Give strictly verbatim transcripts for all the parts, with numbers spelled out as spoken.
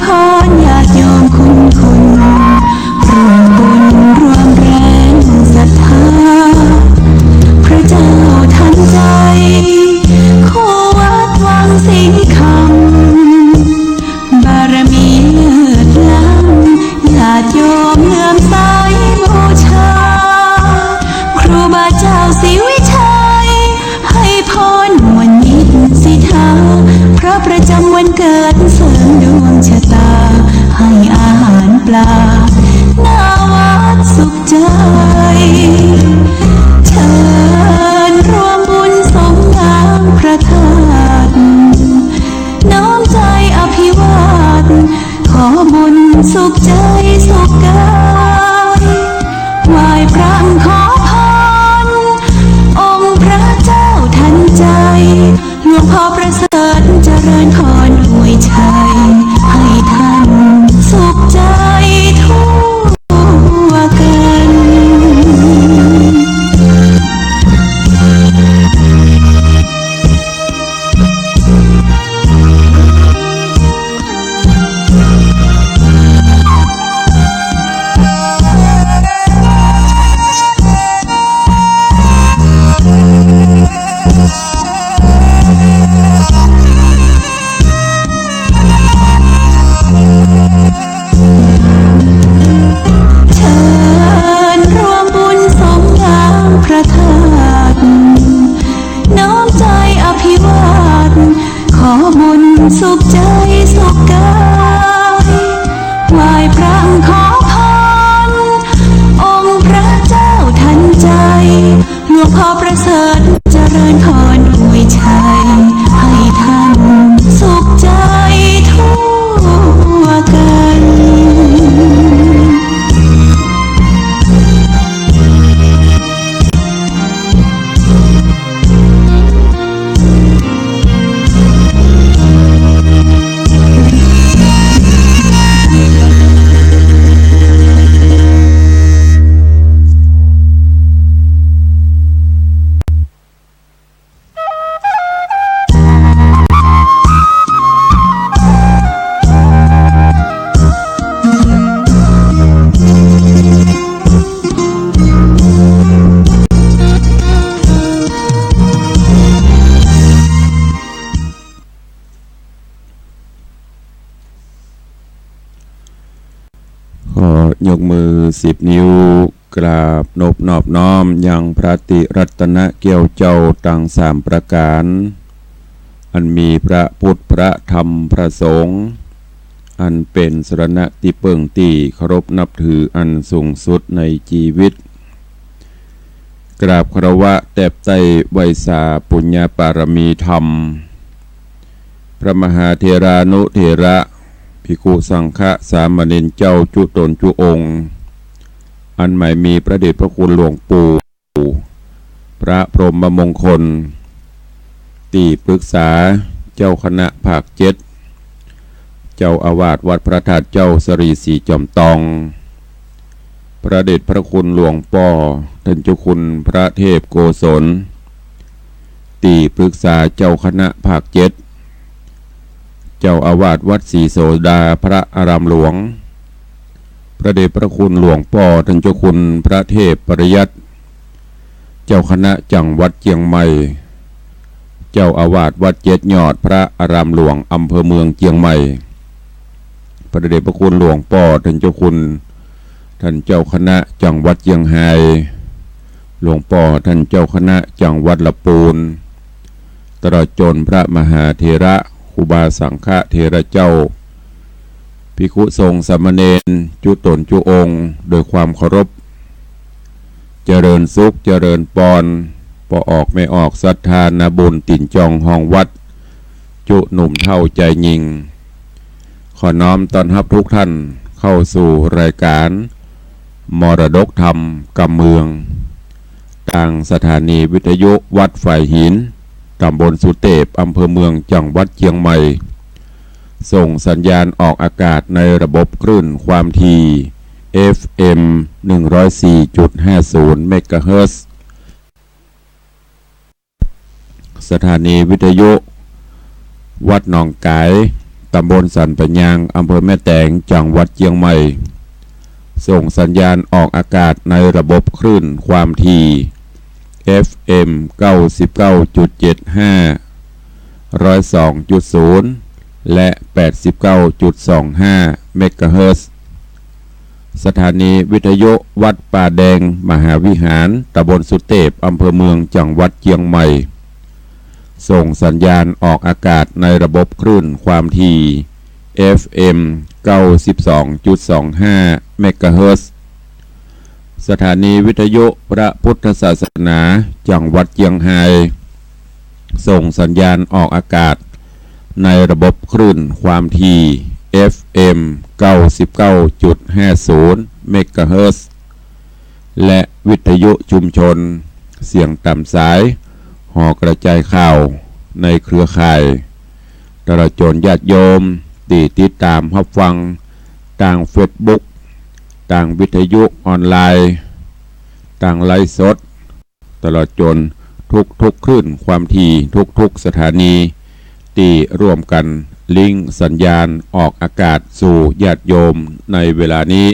พรญาติโยมคุณคุณ ร่วมบุญร่วมแรงศรัทธา พระเจ้าทันใจ คู่วัดวังสิงห์คำ บารมีเลิศล้ำ ญาติโยมเลื่อมใสบูชา ครูบาเจ้าศรีวิชัย ให้พรมวลมิตรสิทธา พระประจำวันเกิดเสริมดวงชะตา ให้อาหารปลา หน้าวัดสุขใจ เชิญร่วมบุญสมนามพระธาตุ น้อมใจอภิวาท ขอบุญสุขใจสุขกาย ไหว้พระขอพร องค์พระเจ้าทันใจ หลวงพ่อประเสริฐเจริญพรอวยชัย ให้ท่านสุขใจทั่วกัน เชิญร่วมบุญสมนามพระธาตุ น้อมใจอภิวาท ขอบุญสุขใจสุขกาย ไหว้พระขอพร องค์พระเจ้าทันใจ หลวงพ่อประเสริฐเจริญพรอวยชัย ให้ท่านสุขใจทั่วกัน ขอยกมือสิบนิ้ว กราบนบนอบน้อมยังพระติรัตนแก้วเจ้าตังสามประก๋าน อันมีพระพุทธ พระธรรม พระสงฆ์ อันเป๋นสรณะตี้เปิ้งตี้เคารพนับถืออันสูงสุดในจีวิต กราบคารวะแตบใต้ไหว้สาปุญญปารมีธรรม พระมหาเถรานุเถระ ภิกขุสังฆะสามเณรเจ้าจุ๊ตนจุ๊องค์ อันหมายมีพระเดชพระคุณหลวงปู่ พระพรหมมงคล ตี้ปรึกษาเจ้าคณะภาคเจ็ด เจ้าอาวาสวัดพระธาตุเจ้าสะหลีสีจอมตอง พระเดชพระคุณหลวงป้อท่านเจ้าคุณพระเทพโกศล ตี้ปรึกษาเจ้าคณะภาคเจ็ด เจ้าอาวาสวัดศรีโสดาพระอารามหลวง พระเดชพระคุณหลวงป้อท่านเจ้าคุณพระเทพปริยัติ เจ้าคณะจังหวัดเจียงใหม่ เจ้าอาวาสวัดเจ็ดยอดพระอารามหลวงอำเภอเมืองเจียงใหม่ พระเดชพระคุณหลวงป้อท่านเจ้าคุณ ท่านเจ้าคณะจังหวัดเจียงฮาย หลวงป้อท่านเจ้าคณะจังหวัดละปูน ตลอดจ๋นพระมหาเถระ ครูบาสังฆะเถระเจ้า ภิกขุสงฆ์สามเณรจุ๊ตนจุ๊องค์ โดยความเคารพ เจริญสุขเจริญปอน ป้อออกแม่ออกศรัทธานาบุญตี๋นจองฮองวัด จุ๊หนุ่มเฒ่าจายญิง ขอน้อมต้อนฮับทุกท่านเข้าสู่รายการมรดกธรรมกำเมือง ตางสถานีวิทยุวัดฝายหิน ต๋ำบลสุเตป อำเภอเมือง จังหวัดเจียงใหม่ ส่งสัญญาณออกอากาศในระบบคลื่นความถี่ เอฟเอ็ม หนึ่งร้อยสี่จุดห้าศูนย์ เมกะเฮิรตซ์ สถานีวิทยุวัดหนองก๋าย ตำบลสันป่ายยาง อำเภอแม่แตง จังหวัดเจียงใหม่ ส่งสัญญาณออกอากาศในระบบคลื่นความถี่ เอฟเอ็ม เก้าสิบเก้าจุดเจ็ดห้า ร้อยสองจุดศูนย์ และ แปดสิบเก้าจุดสองห้า เมกะเฮิรตซ์ สถานีวิทยุวัดป่าแดงมหาวิหาร ตำบลสุเตพ อำเภอเมือง จังหวัดเจียงใหม่ ส่งสัญญาณออกอากาศในระบบคลื่นความถี่ เอฟเอ็ม เก้าสิบสองจุดสองห้า เมกะเฮิรตซ์ สถานีวิทยุพระพุทธศาสนา จังหวัดเจียงไฮ้ ส่งสัญญาณออกอากาศในระบบคลื่นความถี่ เอฟเอ็ม เก้าสิบเก้าจุดห้าศูนย์ เมกะเฮิรตซ์ และวิทยุชุมชน เสียงต๋ามสาย หอกระจายข่าวในเครือข่าย ตลอดจ๋นญาติโยมตี้ติดต๋ามฮับฟังตางเฟซบุ๊ก ตางวิทยุออนไลน์ ตางไลฟ์สด ตลอดจ๋นทุกๆคลื่นความถี่ ทุกๆสถานี ตี้ร่วมกั๋นลิงก์สัญญาณออกอากาศสู่ญาติโยมในเวลานี้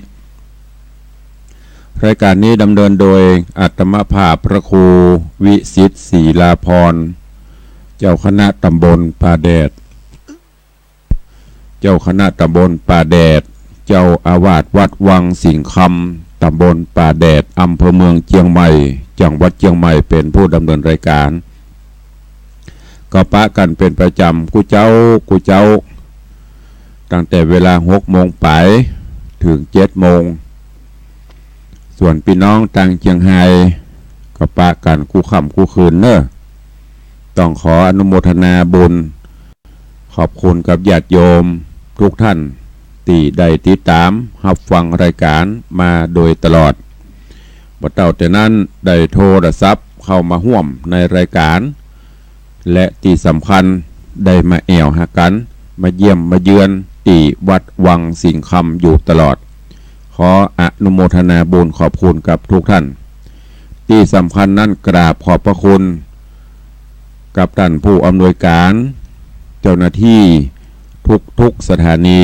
รายการนี้ดำเนินโดยอาตมาภาพพระครูวิสิทธิ์ ศรีลาภรณ์ เจ้าคณะตำบลป่าแดด เจ้าคณะตำบลป่าแดด เจ้าอาวาสวัดวังสิงห์คำ ตำบลป่าแดด อำเภอเมืองเจียงใหม่ จังหวัดเจียงใหม่ เป๋นผู้ดำเนินรายการ ก็ปะกั๋นเป๋นประจ๋ำกู้เจ๊ากู้เจ๊า ตั้งแต่เวลาหกโมงป๋ายเถิงเจ็ดโมง ส่วนปี้น้องตางเจียงไฮ้ก็ปะกั๋นกู้ค่ำกู้คืนเน่อ ต้องขออนุโมทนาบุญ ขอบคุณกับญาติโยมทุกท่านตี้ได้ติดต๋ามฮับฟังรายการมาโดยตลอด บ่เต้าแต่นั้นได้โทรศัพท์เข้ามาฮ่วมในรายการ และตี้สำคัญได้มาแอ่วหากั๋น มาเยี่ยมมาเยือนตี้วัดวังสิงห์คำอยู่ตลอด ขออนุโมทนาบุญขอบคุณกับทุกท่าน ตี้สำคัญนั้นกราบขอบพระคุณกับต้านผู้อำนวยการ เจ้าหน้าตี้ทุกๆสถานี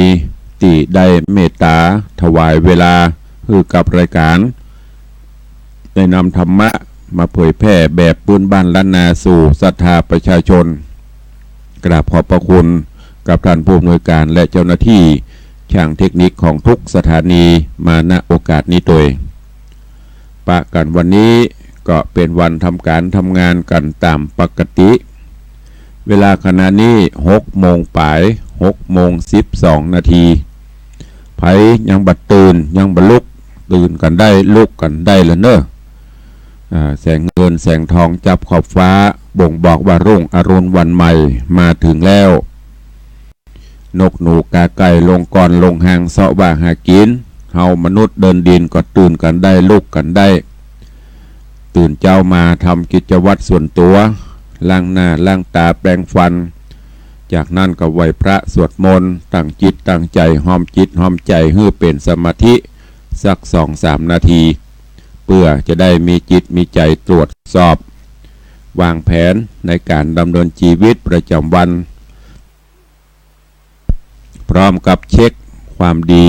ตี้ได้เมตต๋าถวายเวลาหื้อกับรายการ ได้นำธรรมะมาเผยแผ่แบบปื้นบ้านล้านนาสู่ศรัทธาประชาชน กราบขอบพระคุณกับต้านผู้อำนวยการและเจ้าหน้าตี้ช่างเทคนิคของทุกสถานีมา ณ โอกาสนี้ตวย ปะกั๋นวันนี้ก็เป๋นวันทำก๋านทำงานกั๋นต๋ามปกติ เวลาขณะนี้หกโมงป๋าย หกโมงสิบสองนาที ใผยังบ่ตื่นยังบ่ลุก ตื่นกั๋นได้ลุกกั๋นได้ละเน่อ อ่า แสงเงินแสงทองจับขอบฟ้า บ่งบอกว่ารุ่งอรุณวันใหม่มาเถิงแล้ว นกหนูกาไก่ลงก่อนลงฮางเซาะว่าหากิ๋น เฮามนุษย์เดินดินก็ตื่นกั๋นได้ลุกกั๋นได้ ตื่นเจ๊ามาทำกิจวัตรส่วนตั๋ว ล้างหน้าล้างต๋าแปรงฟัน จากนั้นก็ไหว้พระสวดมนต์ ตั้งจิตตั้งใจ๋ ฮอมจิตฮอมใจ๋หื้อเป๋นสมาธิสักสองสามนาที เปื้อจะได้มีจิตมีใจ๋ตรวจสอบ วางแผนในก๋านดำเนินจีวิตประจ๋ำวัน พร้อมกับเช็คความดี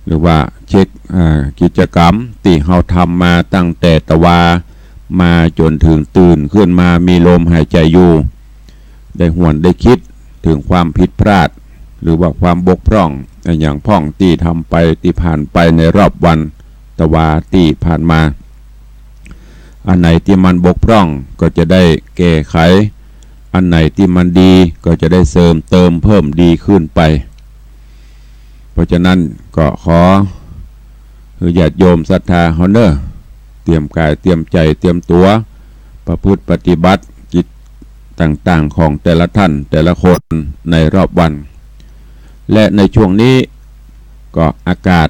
หรือว่าเช็ค อ่า กิจกรรมตี้เฮาทำมาตั้งแต่ตะวามาจ๋นเถิงตื่นขึ้นมามีลมหายใจ๋อยู่ ได้หวนได้กึ๊ดเถิงความผิดพลาด หรือว่าความบกพร่องอะหยังพ่องตี้ทำไปตี้ผ่านไปในรอบวันตะวาตี้ผ่านมา อันไหนตี้มันบกพร่องก็จะได้แก้ไข อันไหนตี้มันดีก็จะได้เสริมเติมเพิ่มดีขึ้นไป เพราะฉะนั้นก็ขอหื้อญาติโยมศรัทธาเฮาเน่อ เตรียมก๋ายเตรียมใจ๋เตรียมตั๋ว ประพฤติปฏิบัติกิจต่างๆ ของแต่ละท่านแต่ละคนในรอบวัน และในช่วงนี้ก็อากาศ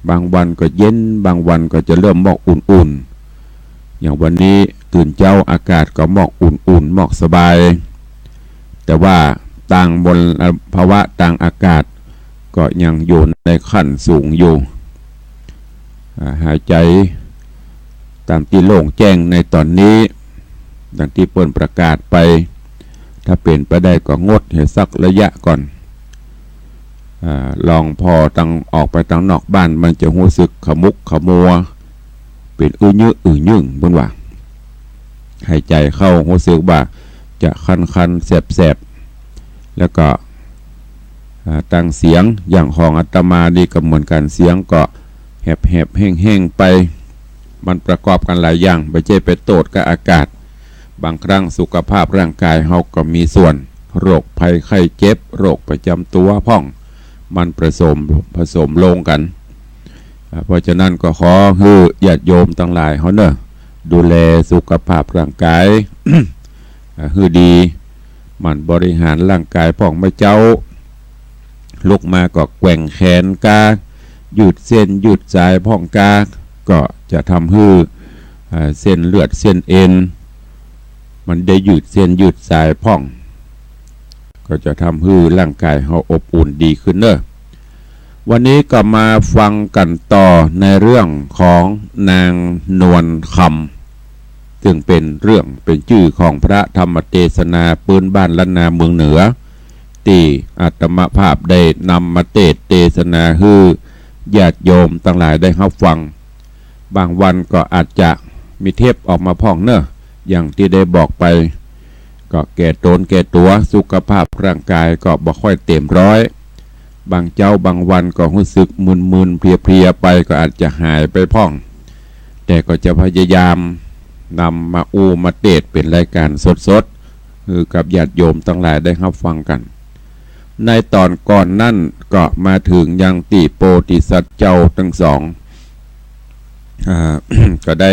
บางวันก็เย็น บางวันก็จะเริ่มหมอกอุ่นๆ อย่างวันนี้ตื่นเจ๊าอากาศก็หมอกอุ่นๆ หมอกสบาย แต่ว่าตางมลภาวะตางอากาศก็ยังอยู่ในขั้นสูงอยู่ อ่า หายใจ๋ต๋ามตี้โล่งแจ้งในต๋อนนี้ ดังตี้เปิ้นประกาศไป ถ้าเป๋นไปได้ก็งดหื้อสักระยะก่อน อ่า ลองผ่อตัง ออกไปตังนอกบ้าน มันจะฮู้สึกขมุกขมัว เป๋นอื้อยึอื้อยึ่ง เปิ้นว่า หายใจ๋เข้าฮู้สึกว่าจะคันๆ แสบๆ แล้วก็ อ่า ตังเสียง อย่างของอาตมานี่ก็เหมือนกั๋น เสียงก็แหบๆ แห้งๆ ไป มันประกอบกั๋นหลายอย่าง บ่ใจ้ไปโต้ษกับอากาศ บางครั้งสุขภาพร่างกายเฮาก็มีส่วน โรคภัยไข้เจ็บ โรคประจ๋ำตั๋วพ่อง มันผสม ผสมลงกั๋น อ่า เพราะฉะนั้นก็ขอหื้อญาติโยมตังหลายเฮาเน่อ ดูแลสุขภาพร่างกาย อ่า หื้อดี หมั่นบริหารร่างกายพ่องเมื่อเจ๊า ลุกมาก็แกว่งแขนก้า ยืดเส้นยืดสายพ่องก้า ก็จะทำหื้อ อ่า เส้นเลือดเส้นเอ็น มันได้ยืดเส้นยืดสายพ่อง ก็จะทำหื้อร่างกายเฮาอบอุ่นดีขึ้นเน่อ วันนี้ก็มาฟังกั๋นต่อในเรื่องของนางนวลคำ ซึ่งเป๋นเรื่องเป๋นจื้อของพระธรรมเตสนาปื้นบ้านล้านนาเมืองเหนือ ตี้อาตมาภาพได้นำมาเตสน์เตสนาหื้อญาติโยมตังหลายได้ฮับฟัง บางวันก็อาจจะมีเทปออกมาพ่องเน่อ อย่างตี้ได้บอกไป ก็แก่ต๋นแก่ตั๋ว สุขภาพร่างกายก็บ่ค่อยเต๋มร้อย บางเจ๊าบางวันก็ฮู้สึกมึนๆ เพลียๆ ไป ก็อาจจะหายไปพ่อง แต่ก็จะพยายามนำมาอู้มาเตสน์เป๋นรายการสดๆ หื้อกับญาติโยมตังหลายได้ฮับฟังกั๋น ในต๋อนก่อนนั้นก็มาเถิงยังตี้โพธิสัตว์เจ้าตึงสอง อ่า ก็ได้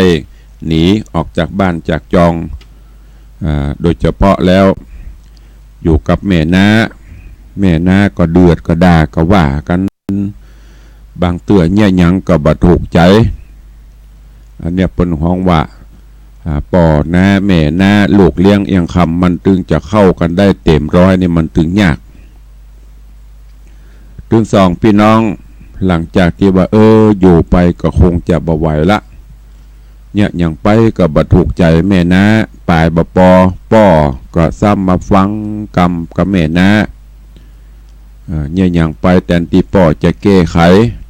หนีออกจากบ้านจากจอง อ่า โดยเฉพาะแล้วอยู่กับแม่น้า แม่น้าก็เดือดก็ด่าก็ว่ากั๋น บางเตื้อเยียะหยังก็บ่ถูกใจ๋ อันเนี้ยเปิ้นฮ้องว่า อ่า ป้อน้าแม่น้าลูกเลี้ยงเอียงคำ มันตึงจะเข้ากั๋นได้เต๋มร้อยนี่มันตึงยาก ตึงสองปี้น้อง หลังจากตี้ว่า เออ อยู่ไปก็คงจะบ่ไหวละ เยียะหยังไปก็บ่ถูกใจ๋แม่น้า ปายบ่ปอ ป้อก็ซ้ำมาฟังกำกับแม่น้า เอ่อ เยียะหยังไปแตนตี้ป้อจะแก้ไข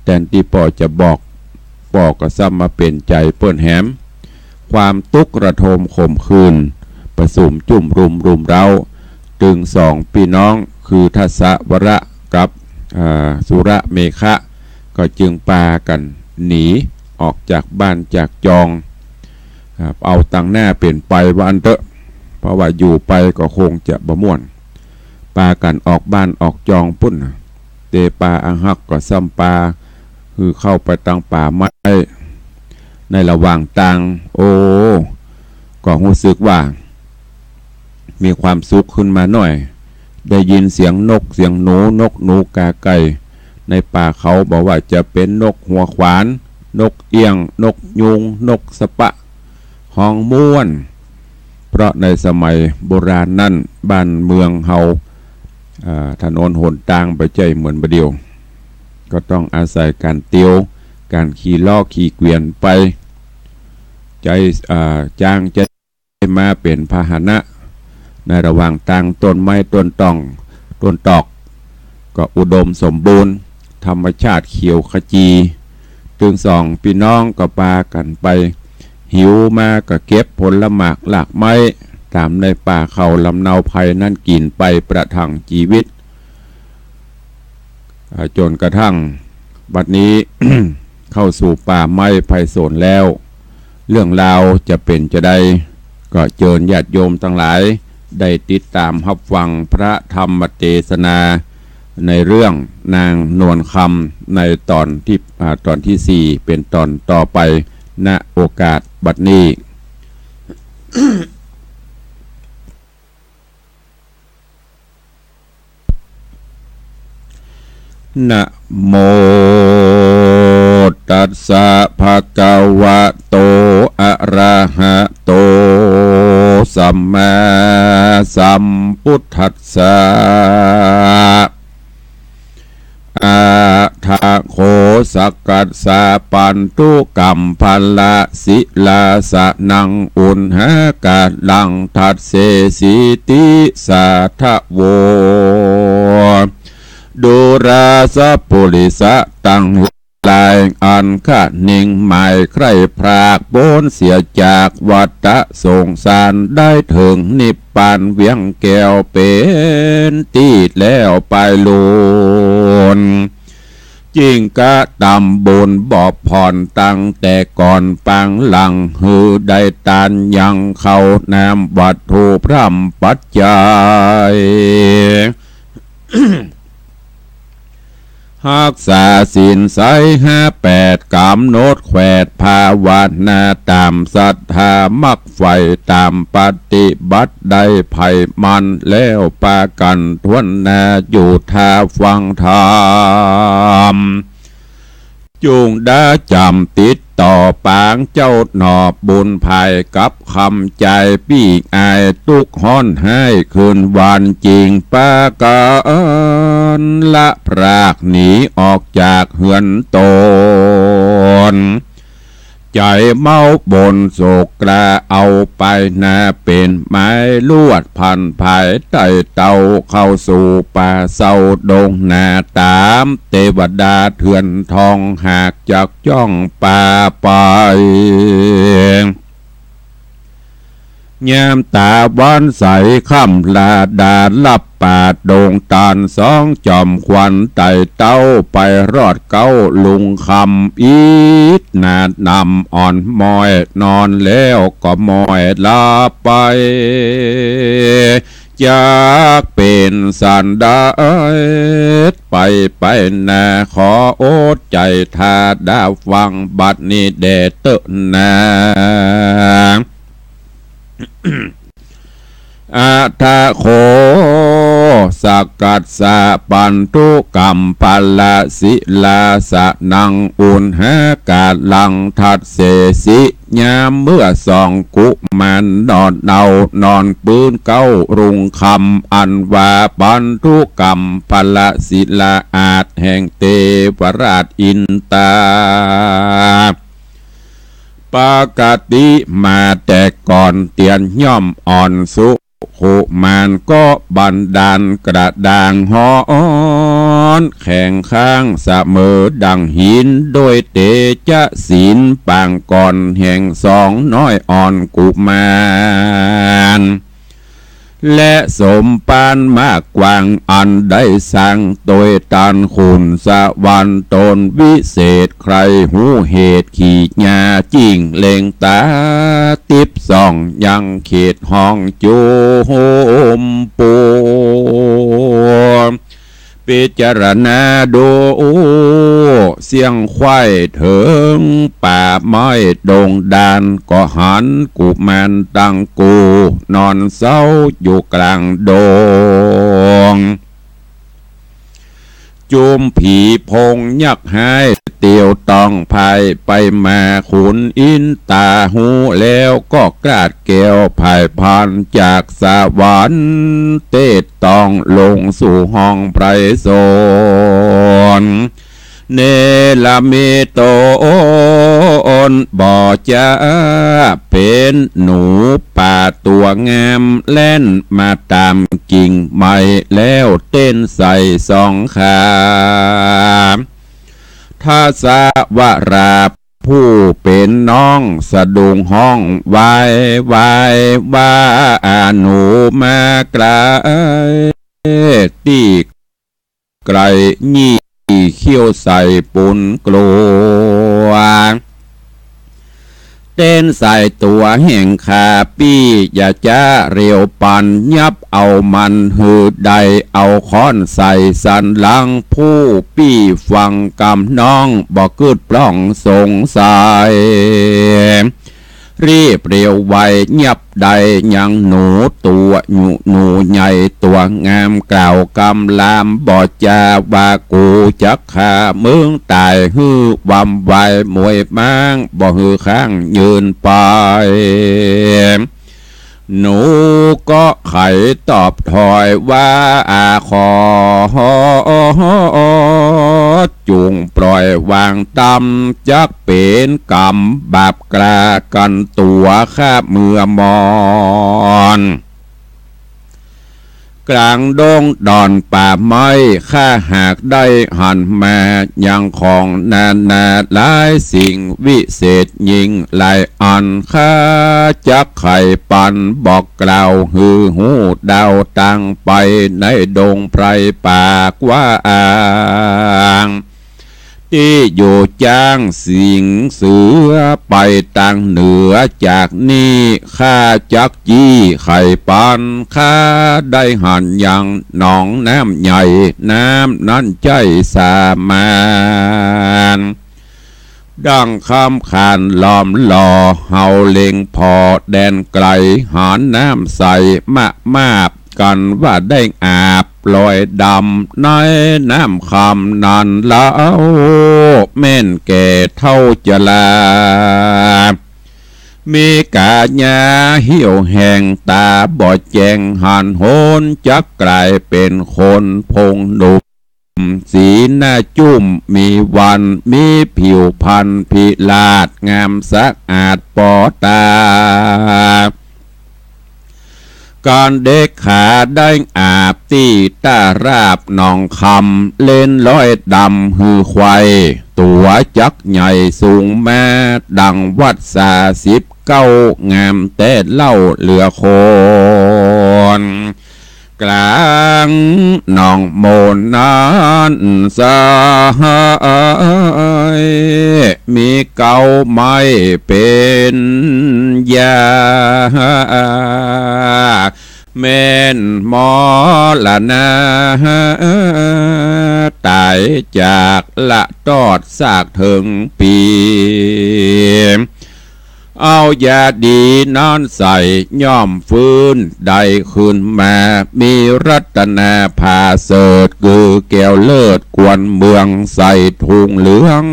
แตนตี้ป้อจะบอก ป้อก็ซ้ำมาเป๋นใจ๋เปิ้นแหม ความตุ๊กข์ระทมขมขื่น ประสุมจุ่มรุมรุมเร้า ตึงสองปี้น้องคือทศวระกับ อ่า สุรเมขะ ก็จึงปากั๋นหนีออกจากบ้านจากจอง อ่า เอาตังหน้าเป๋นไปว่าอั้นเต๊อะ เพราะว่าอยู่ไปก็คงจะบ่ม่วน ปากั๋นออกบ้านออกจองปู้นน่ะ เตปาอันฮักก็ซ้ำปา หื้อเข้าไปตังป่าไม้ ในระหว่างตาง โอ้ ก็ฮู้สึกว่า มีความสุขขึ้นมาหน้อย ได้ยินเสียงนกเสียงหนู นกหนูกาไก่ ในป่าเขา บ่ว่าจะเป๋นนกหัวขวาน นกเอี้ยง นกยูง นกสะปะ ฮ้องม่วน เพราะในสมัยโบราณนั้น บ้านเมืองเฮา อ่า ถนนหนตางบ่ใจ้เหมือนบ่าเดี่ยว ก็ต้องอาศัยก๋านเตียว ก๋านขี่ล้อขี่เกวียนไป ใจ๊ อ่า จ๊างใจ๊ม้าเป๋นพาหนะ ในระหว่างตางต้นไม้ต้นต่อง ต้นตอก ก็อุดมสมบูรณ์ ธรรมชาติเขียวขจี ตึงสองปี้น้องก็ปากั๋นไป หิวมาก็เก็บผลหมากรากไม้ ต๋ามในป่าเขาลำเนาไพรนั้นกิ๋นไปประทังจีวิต อ่า จ๋นกระทั่งบัดนี้ เข้าสู่ป่าไม้ไพรสนแล้ว เรื่องราวจะเป๋นจาใด ก็เจิญญาติโยมตังหลาย ได้ติดต๋ามฮับฟังพระธรรมเตสนา ในเรื่องนางนวลคำ ในต๋อนตี้ อ่า ต๋อนตี้สี่ เป๋นต๋อนต่อไป ณ โอกาสบัดนี้ นะโมตัสสะ ภะคะวะโต อะระหะโต สัมมาสัมพุทธัสสะ อะถะโข สักกัสสะ ปันธุกัมภะละ ศิลาสะนัง อุณหะกะลัง ทัสเสสีติสาทะโว ดูราสปุริสะตังหลาย อันคะเน่งหมายใคร่พรากป๊นเสียจากวัฏสงสาร ได้เถิงนิพพานเวียงแก้วเป๋นตี้แล้วไปลูน จึ่งกระตำบุญบอบผ่อนตั้งแต่ก่อนปางหลัง หื้อได้ตานยังข้าวน้ำวัตถุพร่ำปัจจัย ฮักษาศีลใสห้าแปด ก๋ำหนดแขวดภาวนาต๋ามศรัทธามักใฝ่ ต๋ามปฏิบัติได้ใผ่มันแล้วปากั๋นถ้วนหน้า อยู่ท่าฟังธรรม จุ่งได้จ๋ำติดต่อปางเจ้าหน่อบุญภายกับคำใจปี้อาย ตุ๊กข์ฮ้อนไห้คืนวัน จึ่งปากั๋นละพรากหนีออกจากเฮือนต๋น ใจ๋เมาบนโศกกล้าเอาไปนา เป๋นไม้ลวดพันภายใต้เต้า เข้าสู่ป่าเศร้าดงนา ต๋ามเตวดาเถื่อนทอง หากจักจ้องปาไป ยามต๋าวันใสค่ำลาดาลับป่าดงตาน สองจอมขวัญไต่เต้า ไปรอดเก๊าลุงคำ อิดหนาดนำอ่อนม้อย นอนแล้วก็ม้อยหลับไป จักเป๋นสันใดไปไปนา ขออดใจ๋ถ้าดาฟัง บัดนี้แด่เต๊อะนา อะถะโข สักกัสสะปันธุกัมภะละสิลาสะนัง อุณหากาลังทัสเสสิ ยามเมื่อสองกุมารนอนเอานอนปื๊นเก๊าลุงคำ อันว่าปันธุกัมภะละสิลาอาจแห่งเตวราชอินตา ปกติมาแต่ก่อนเตียนย่อมอ่อนสุขุมาร ก็บันดาลกระด้างฮ้อนแข็งข้างเสมอดั่งหิน โดยเตจะศีลปางก่อนแห่งสองน้อยอ่อนกุมาร และสมภารมากกว้างอันได้สร้างโตยตานขุนสวรรค์ต๋นวิเศษ ใครฮู้เหตุขี่ญาจิ่งเล็งต๋าติ๊บส่องยังเขตห้องจุมปู พิจารณาดูเสี้ยงไขว้เถิงป่าไม้ดงดาน ก็หันกุมารตังกู้นอนเศร้าอยู่กลางดง จุมผีโพงยักษ์ฮ้ายเตียวต้องพายไปมา ขุนอินต๋าฮู้แล้วก็กราดแก้วผ่ายพานจากสวรรค์ เตศต้องลงสู่ห้องไพรสน เนรมิตต๋นบ่จะเป๋นหนูป่าตั๋วงาม แล่นมาต๋ามกิ่งไม้แล้วเต้นใส่สองขา ทศวราชผู้เป๋นน้องสะดุ้งฮ้องวายวายว่า หนูมาไกล ตี้ ไกล ยี่เขี้ยวใส่ปูนกลัว เต้นใส่ตั๋วแห่งข้าปี้ อย่าจ๊าเร็วปัน ยับเอามันหื้อได้ เอาค้อนใส่สันหลัง ผู้ปี้ฟังกำน้องบ่กึ๊ดปล้องสงสัย รีบเร็วไวยับได้ยังหนูตั๋วหยูหนูใหญ่ตั๋วงาม กล่าวกำลามบ่จาว่า กูจักฆ่ามึงต๋ายหื้อวำวายมวยม้าง บ่หื้อค้างยืนไป หนูก็ไขตอบถอยว่า อาขอ จุ่งปล่อยวางตำ จักเป๋นกรรมบาปกล้ากั๋นตั๋วข้าเมื่อมอน กลางดงดอนป่าไม้ ข้าหากได้หันมา ยังของนานาหลายสิ่งวิเศษยิ่งหลายอัน ข้าจักไขปันบอกกล่าวหื้อฮู้ดาวตางไป ในดงไพรป่ากว้าง ตี้อยู่จ้างสิงห์เสือไปตางเหนือ จากนี้ข้าจักจี้ไขปัน ข้าได้หันยังหนองน้ำใหญ่ น้ำนั้นใจ้สามาน ดังคำขานล้อมหล่อ เฮาเล็งผ่อแดนไกล หันน้ำใสมะมาบ กันว่าได้อาบปล่อยดำ ในน้ำคำนั้นเล่า แม่นแก่เฒ่าจรา มีก๋ายาเหี่ยวแห้ง ต๋าบ่แจ้งหันหน จักก๋ายเป๋นคนพงหนุ่ม สีหน้าจุ้มมีวัน มีผิวพรรณพิราศ งามสะอาดปอต๋า ก๋านเด็กขาได้อาบตี้ต้าราบหนองคำ เล่นร้อยดำหื้อไขว่ ตั๋วจักใหญ่สูงมา ดังวัดสาสิบเก้า งามแต๊เล่าเหลือคน ก๋างหนองโมนนั้นสหาย มีเก๊าไม้เป๋นยา แม่นมรณะ ต๋ายจากละตอดซากเถิงปี๋ เอายาดีนั้นใส่ย่อมฟื้นได้คืนมา มีรัตนาผาเสริฐ คือแก้วเลิศกวนเมือง ใส่ถุงเหลือง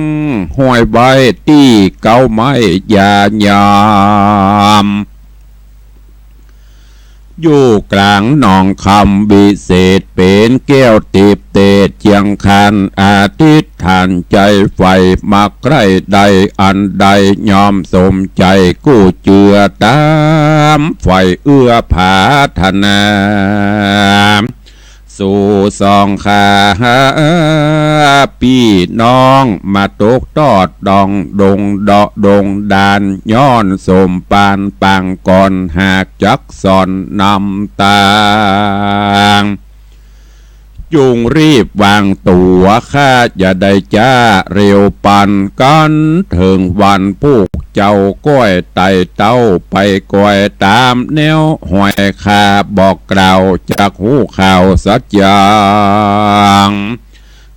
ห้อยไว้ตี้เก๊าไม้ยายาม อยู่ก๋างหนองคำวิเศษ เป๋นแก้วติบเตศเจียงคาน อธิษฐานใจ๋ใฝ่ มักใคร่ได้อันใด ย่อมสมใจ๋กู้เจือ ต๋ามใฝ่เอื้อผาถนา สู่สองข้าปี้น้อง มาตกตอดดองดงเดาะดงดาน ย้อนสมปานปางก่อน หากจักสอนนำตาง จุ่งรีบวางตั๋ว ข้าจะได้จ๊าเร็วปัน กั๋นเถิงวันผู้เจ้าก้อยไต่เต้า ไปก้อยต๋ามแนวห้อย ข้าบอกกล่าวจักฮู้ข่าวสัจจัง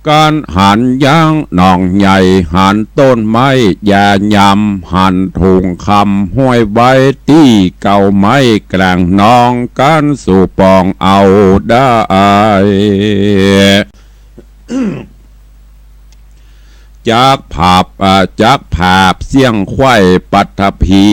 กั๋นหันยังหนองใหญ่ หันต้นไม้ยายาม หันถุงคำห้อยไว้ตี้เก๊าไม้ก๋างหนอง กั๋นสู่ปองเอาได้ จักผาบ อ่า จักผาบเสี้ยงไขว่ปัตภี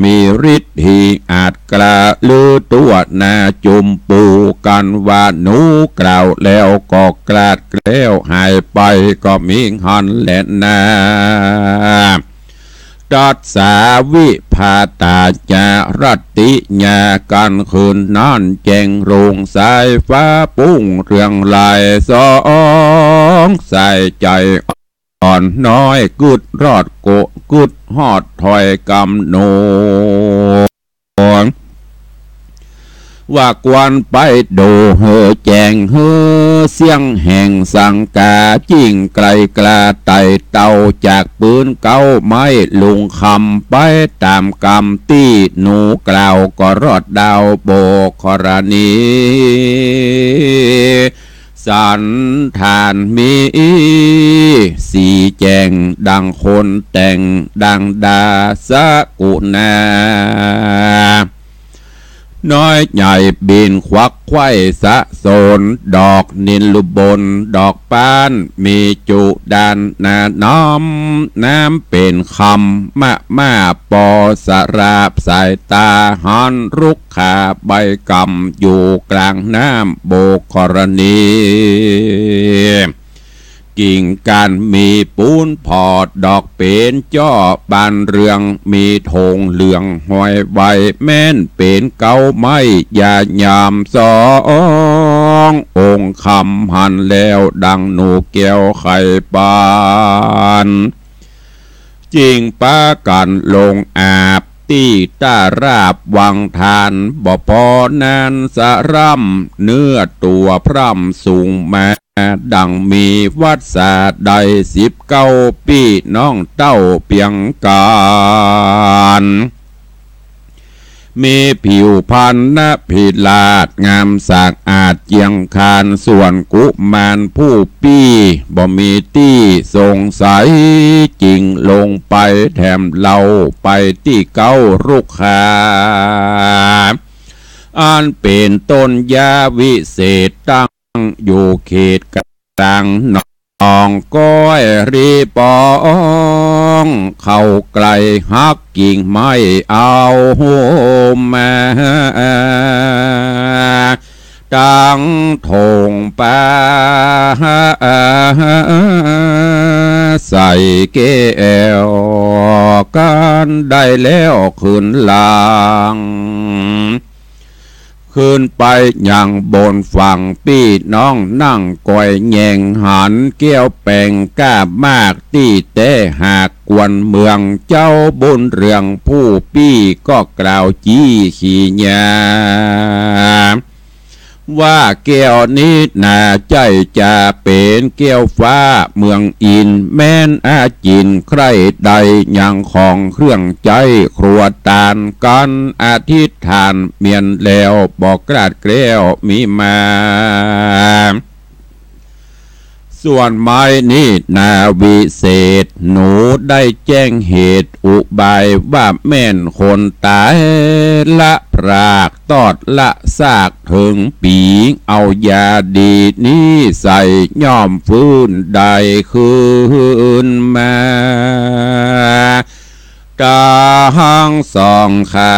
มีฤทธีอาจกล้าลือตั๋วนาจุมปู กั๋นว่าหนูกล่าวแล้วก็กลาดแคล้วหายไป ก็มีหั้นแลนา ตัสสาวิภาตาจารัตติยา กั๋นคืนนั้นแจ้งรุ่งสายฟ้าปุ้งเรืองลาย สองสายใจ๋อ่อนน้อย กึ๊ดรอดโก กึ๊ดฮอดถ้อยกำหนด ว่าควรไปดูหื้อแจ้ง หื้อเสี้ยงแห่งสังกา จิ่งไกลกล้าไต่เต้า จากปื้นเก๊าไม้ลุงคำ ไปต๋ามกำตี้หนูกล่าว ก็รอดดาวโบกกรณี สันฐานมีสีแจ้ง ดังคนแต่งดังดาสกุณา น้อยใหญ่บินขวักไขว่สะสน ดอกนิลลุบลดอกป๊าน มีจุดานนาน้ำ น้ำเป๋นคำมะมาปอสราบ สายต๋าหันรุก ขาใบกำอยู่ก๋างน้ำโบกกรณี กิ่งก้านมีปูนผ่อดอกเป๋นจ้อ บ้านเรืองมีธงเหลืองห้อยไว้ แม้นเป๋นเก๊าไม้อย่ายามสอง องค์คำหันแล้วดังหนูแก้วไขปาน จึงปากั๋นลงอาบตี้ต้าราบวังทาน บ่ปอนั้นสะร่ำ เนื้อตั๋วพร่ำสูงมา ดังมีวัสสาได้สิบเก้า ปี้น้องเต้าเปียงก๋าน มีผิวพรรณพิราชงามสะอาดเจียงคาน ส่วนกุมารผู้ปี้บ่มีตี้สงสัย จึงลงไปแถมเล่าไปตี้เก๊ารุกขา อันเป๋นต้นหญ้าวิเศษตั้งอยู่เขตกลางหนอง ก้อยรีปอง เข้าใกล้หักกิ่งไม้เอามา ตั้งธงปาใส่แก้ว กั๋นได้แล้วขึ้นหลัง ขึ้นไปยังบนฝั่ง ปี้น้องนั่งก้อยแยงหัน แก้วแป๋งก้ามากตี้แต๊หาก กวนเมืองเจ้าบุญเรืองผู้ปี้ก็กล่าวจี้ขี้ยา ว่าแก้วนี้นาใจ้จะเป๋นแก้วฟ้าเมืองอินทร์ แม้นอาจินใคร่ใดยังของเครื่องใจ๊ ครัวตานกั๋นอธิษฐานเมียนแล้ว บ่กล้าดแคล้วมีมา ส่วนไม้นี้นาวิเศษ หนูได้แจ้งเหตุอุบาย ว่าแม่นคนต๋ายละพราก ตอดละซากเถิงปี๋ เอายาดีนี้ใส่ย่อมฟื้นได้คืนมา ตังสองข้า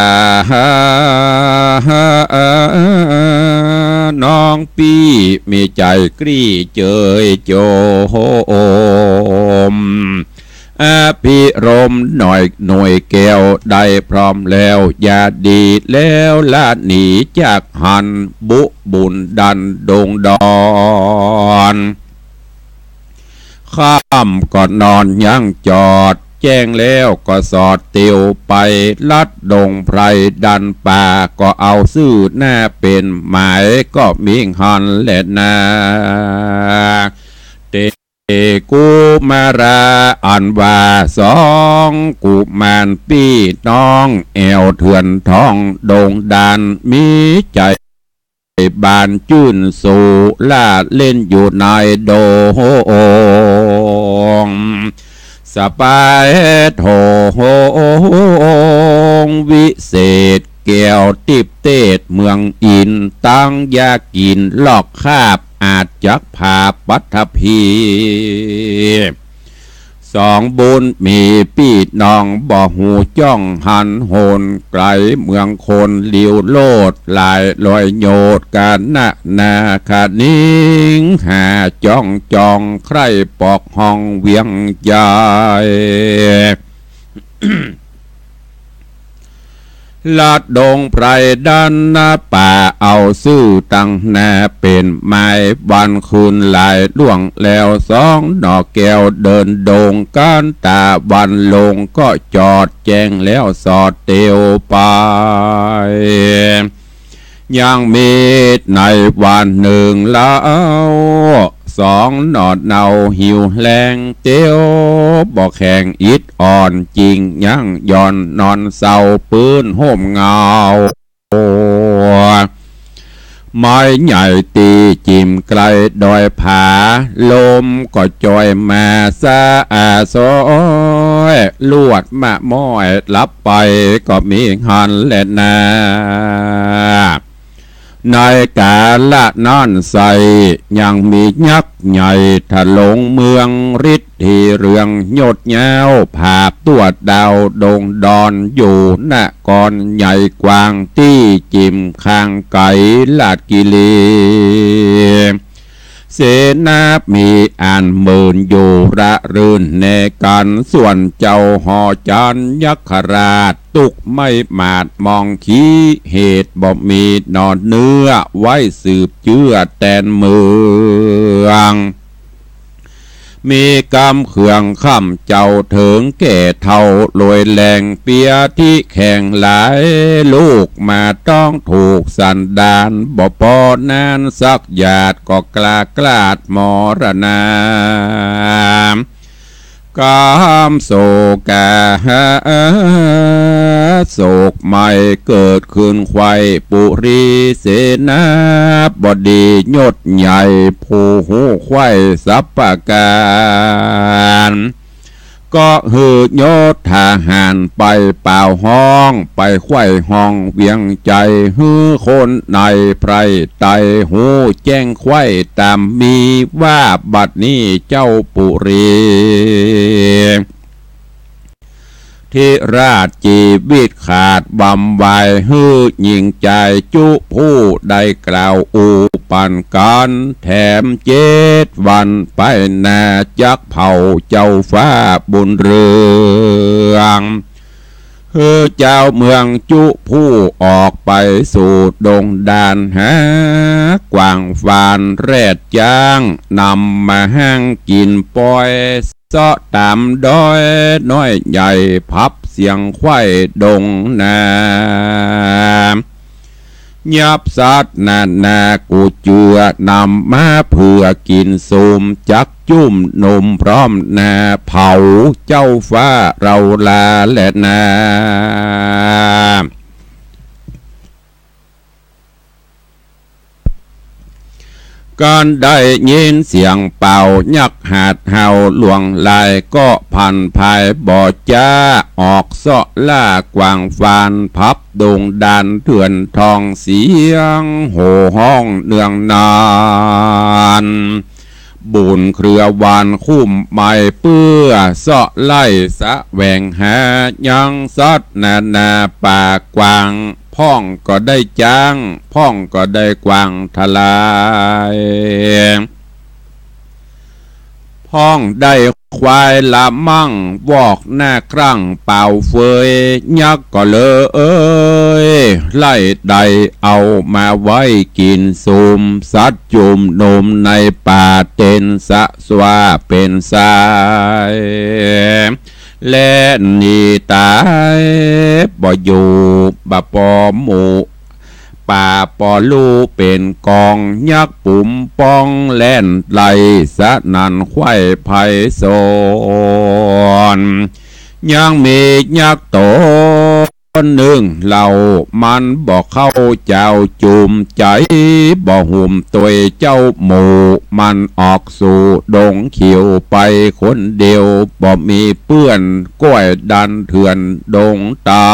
น้องปี้มีใจ๋กรี้เจยโจม อภิรมย์หน่อยหน่วยแก้วได้พร้อมแล้ว ยาดีแล้วละหนีจากหั้น บุบุญดันดงดอน ค่ำก็นอนยังจอด แจ้งแล้วก็สอดเตียวไป ลัดดงไพรดันป่า ก็เอาซื่อหน้าเป๋นหมาย ก็มีหั้นแลนา เตกุมารา อันว่าสองกุมารปี้น้อง แอ่วเถื่อนทองดงดาน มีใจ๋ บานจื้นสู่ ล่าเล่นอยู่ในดง สบายโถงวิเศษ แก้วติ๊บเตศเมืองอินทร์ ตังยากิ๋นลอกคาบ อาจจักผาปัทภี สองบุญมีปี้น้อง บ่ฮู้จ้องหันโหน ไก๋เมืองคนลิวโลด หลายร้อยโยชน์ กานะนาคะนิง หาจ้องจองใคร่ปอกห้องเวียงใหญ่ ลัดดงไพรดันนาป่า เอาซื่อตังหน้าเป๋นหมาย วันคืนหลายล่วงแล้ว สองหน่อแก้วเดินดง ก๋านต๋าวันลงก็จอด แจ้งแล้วสอดเตียวไป ยังมีในวันนึ่งเล่า สองหน่อเนาหิวแฮง เตียวบ่แข็งอิดอ่อน จึงยังย่อนนอนเซาปื๊นฮ่มเงา ไม้ใหญ่ตี้จิ่มใก้ดอยผา ลมก็จอยมาสะอาซอย ลวดมะม้อยหลับไปก็มีหั้นแลนา ในกาละนั้นไส้ ยังมียักษ์ใหญ่ถลงเมือง ฤทธิเรืองยศยาว ผาบตรวจดาวดงดอน อยู่นครใหญ่กว้าง ตี้จิ่มข้างไก๋ราชกิรี เสนามีอันหมื่นอยู่ระรื่นในกั๋น ส่วนเจ้าหอจันทร์ยักขราช ตุ๊กไม้หมาดมองขี้ เหตุบ่มีหนอนเนื้อ ไว้สืบเจื้อแตนเมือง มีกำเคืองค่ำเจ้าเถิงแก่เฒ่าโรยแรง เปียธิแข็งหลาย ลูกมาต้องถูกสันดาน บ่ปอนั้นสักหยาดก็กล้ากลาดมรณา กำโศกา โศกใหม่เกิดขึ้นใคว่ปุรี เสนาบดียศใหญ่ ผู้ฮู้ใคว่สรรพก๋าน ก็หื้อโยธาหารไปเป่าฮ้อง ไปใคว่ฮ้องเวียงใจ๋ หื้อคนในไพร่ไตฮู้แจ้งใคว่ต๋ามมี ว่าบัดนี้เจ้าปุรี ธิราชจีวิตขาดบำวาย หื้อหญิงจายจุผู้ได้กล่าวอู้ปันกั๋น แถมเจ็ดวันไปหน้าจักเผาเจ้าฟ้าบุญเรือง หื้อเจ้าเมืองจุผู้ออกไปสู่ดงด่านหากว้างฟานแรดจ๊าง นำมาห้างกิ๋นปอย เซาะต๋ามดอยน้อยใหญ่ พับเสียงใคว่ดงนา ยับสัตว์นานากู้เจื้อนำมาเผื่อกิ๋นสุม จักจุ่มนุมพร้อมหน้าเผาเจ้าฟ้าเฮาลาแลนา กั๋นได้ยินเสียงเป่า ยักษ์หาดเห่าหลวงลาย ก็ผันผายบ่จ๊า ออกเซาะล่ากว้างฟาน พับดงด่านเถื่อนทอง เสียงโห่ฮ้องเนืองนาน บุญเครือวานคุ้มไม้ เปื้อเซาะไล่แสวงหา ยังสัตว์นานาป่ากว้าง พ่องก็ได้จ๊าง พ่องก็ได้กวางทลาย พ่องได้ควายละมั่ง วอกหน้าครั่งเป่าเฟย ยักษ์ก็เลยเอ้ย ไล่ได้เอามาไว้กิ๋นสุม สัตว์จุ่มนุมในป่าเต็นสะสวาเป๋นสาย แล่นหนีต๋ายบ่อยู่ บ่ปอหมู่ ป่าปอลู่เป๋นกอง ยักษ์ปุ๋มป้องแล่นไล่สนั่นใคว่ไพศาล ยังมียักษ์ต๋นนึ่งเล่า มันบ่เข้าเจ้าจุ่ม ใจ๋บ่หุมตวยเจ้าหมู่ มันออกสู่ดงเขียวไปคนเดียว บ่มีเปื้อน ก้อยดันเถื่อนดงตา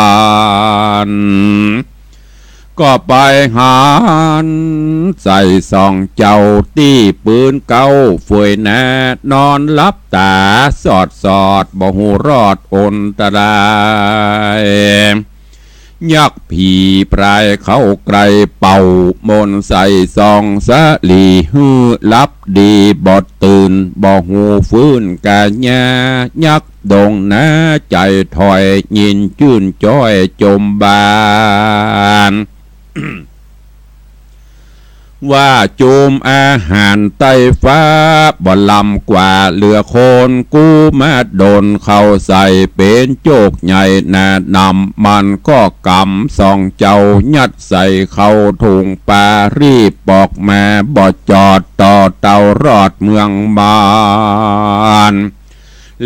น ก็ไปหันใส่สองเจ้าตี้ปืนเก๊าเฟยหน้า นอนหลับต๋าสอดสอด บ่ฮู้รอดอันตราย ยักษ์ผีพรายเข้าใกล้ เป่ามนต์ใส่สองสะหลี หื้อหลับดีบ่ตื่น บ่ฮู้ฟื้นกาญา ยักษ์ดงนาใจ๋ถอย ยินจื้นจ้อยจมบาน ว่าจุ่มอาหารใต้ฟ้า บ่ล้ำกว่าเหลือคน กู้มาดนเข้าใส่เป๋นโจกใหญ่หนานำ มันก็ก๋ำสองเจ้ายัดใส่เข้าถุงปา รีบออกมาบ่จอด ต่อเต้ารอดเมืองมาร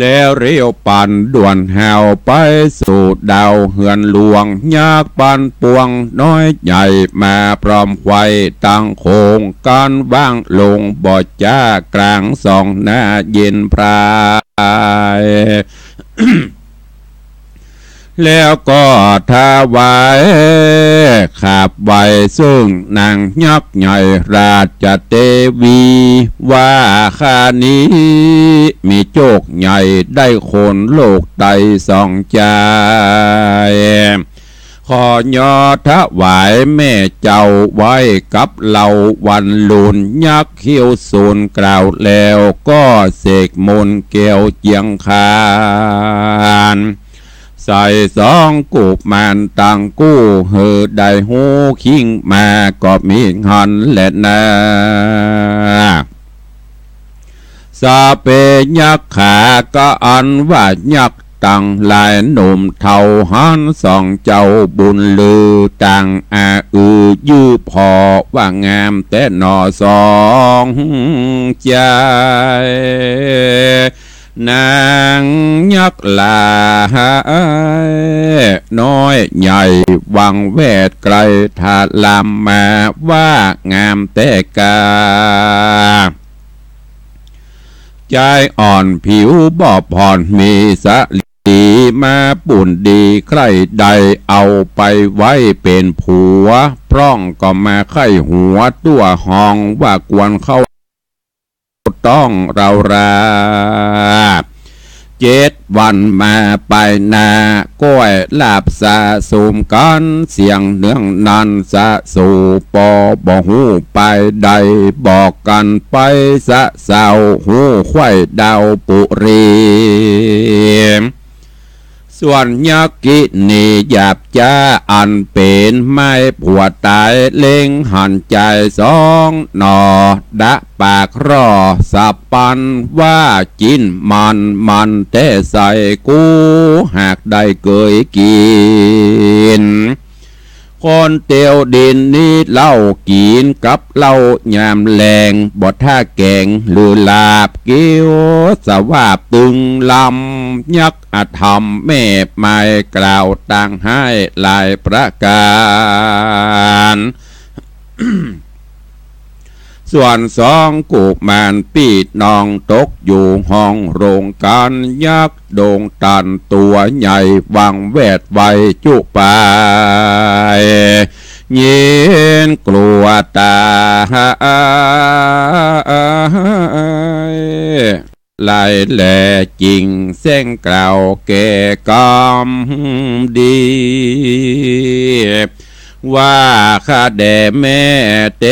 แล้วเลี้ยวปันด่วนแหวไปสู่ดาวเฮือนหลวง ยักษ์ปันปวงน้อยใหญ่มาพร้อมใคว่ตังโขง กั๋นว่างลงบ่จ๊ากลางสองหน้าเย็นพราย แล้วก็ถวายขาบไหว้ซึ่งนางยักษ์ใหญ่ราชเตวี ว่าข้านี้มีโจกใหญ่ได้คนโลกไตสองจาย ข ขอยอถวายแม่เจ้าไว้กับเฮาวันลุน ยักษ์คิ้วสูนกล่าวแล้วก็เสกมนต์แก้วเจียงคาน ใส่สองกุมารตังกู้ หื้อได้ฮู้คิงมาก็มีหั้นแลนา สัพเพยักขา ก็อันว่ายักษ์ตังหลายหนุ่มเฒ่าหั้น สองเจ้าบุญลือต่างอาอือยื้อผ่อ ว่างามแต๊หนอสองจาย นางยักษ์หลายน้อยใหญ่ วังแวดไกลถลำมา ว่างามแต๊กา จายอ่อนผิวบอบผ่อนมีสะหลี มาบุญดีใคร่ได้เอาไปไว้เป๋นผัว พร่องก็มาใค่หัวตั๋วห้อง ว่าควรเข้าต้องเฮารา เจ็ดวันมาไปหน้า ก้อยลาบสะสมกั๋น เสียงเนืองนั้นสะสู่ ปอบ่ฮู้ไปใด บอกกั๋นไปสะเศร้า ฮู้ไขว้ดาวปุรี ส่วนยักษินีหยาบจ๊าอันเป๋นไม้ผัวต๋าย เล็งหันจายสองหน่อ ดะปากร่อสะปันว่า จิ๊นมันมันแต๊ใส่ กูหากได้เกยกิ๋น คนเตียวดินนี้เล่า กิ๋นกับเหล้ายามแลง บ่ถ้าแก๋งหรือลาบ เกี้ยวสวาบตึงลำ ยักษ์อธรรมแม่ไม้กล่าวต่างฮ้ายหลายประก๋าน ส่วนสองกุมารปี้น้องตกอยู่ห้องโรงกั๋น ยักษ์โด่งตันตั๋วใหญ่ วังแวดไวจุปาย เย็นกลัวต๋าย หลายแลจึงแสงกล่าวแก่กำดี ว่าข้าแด่แม่เต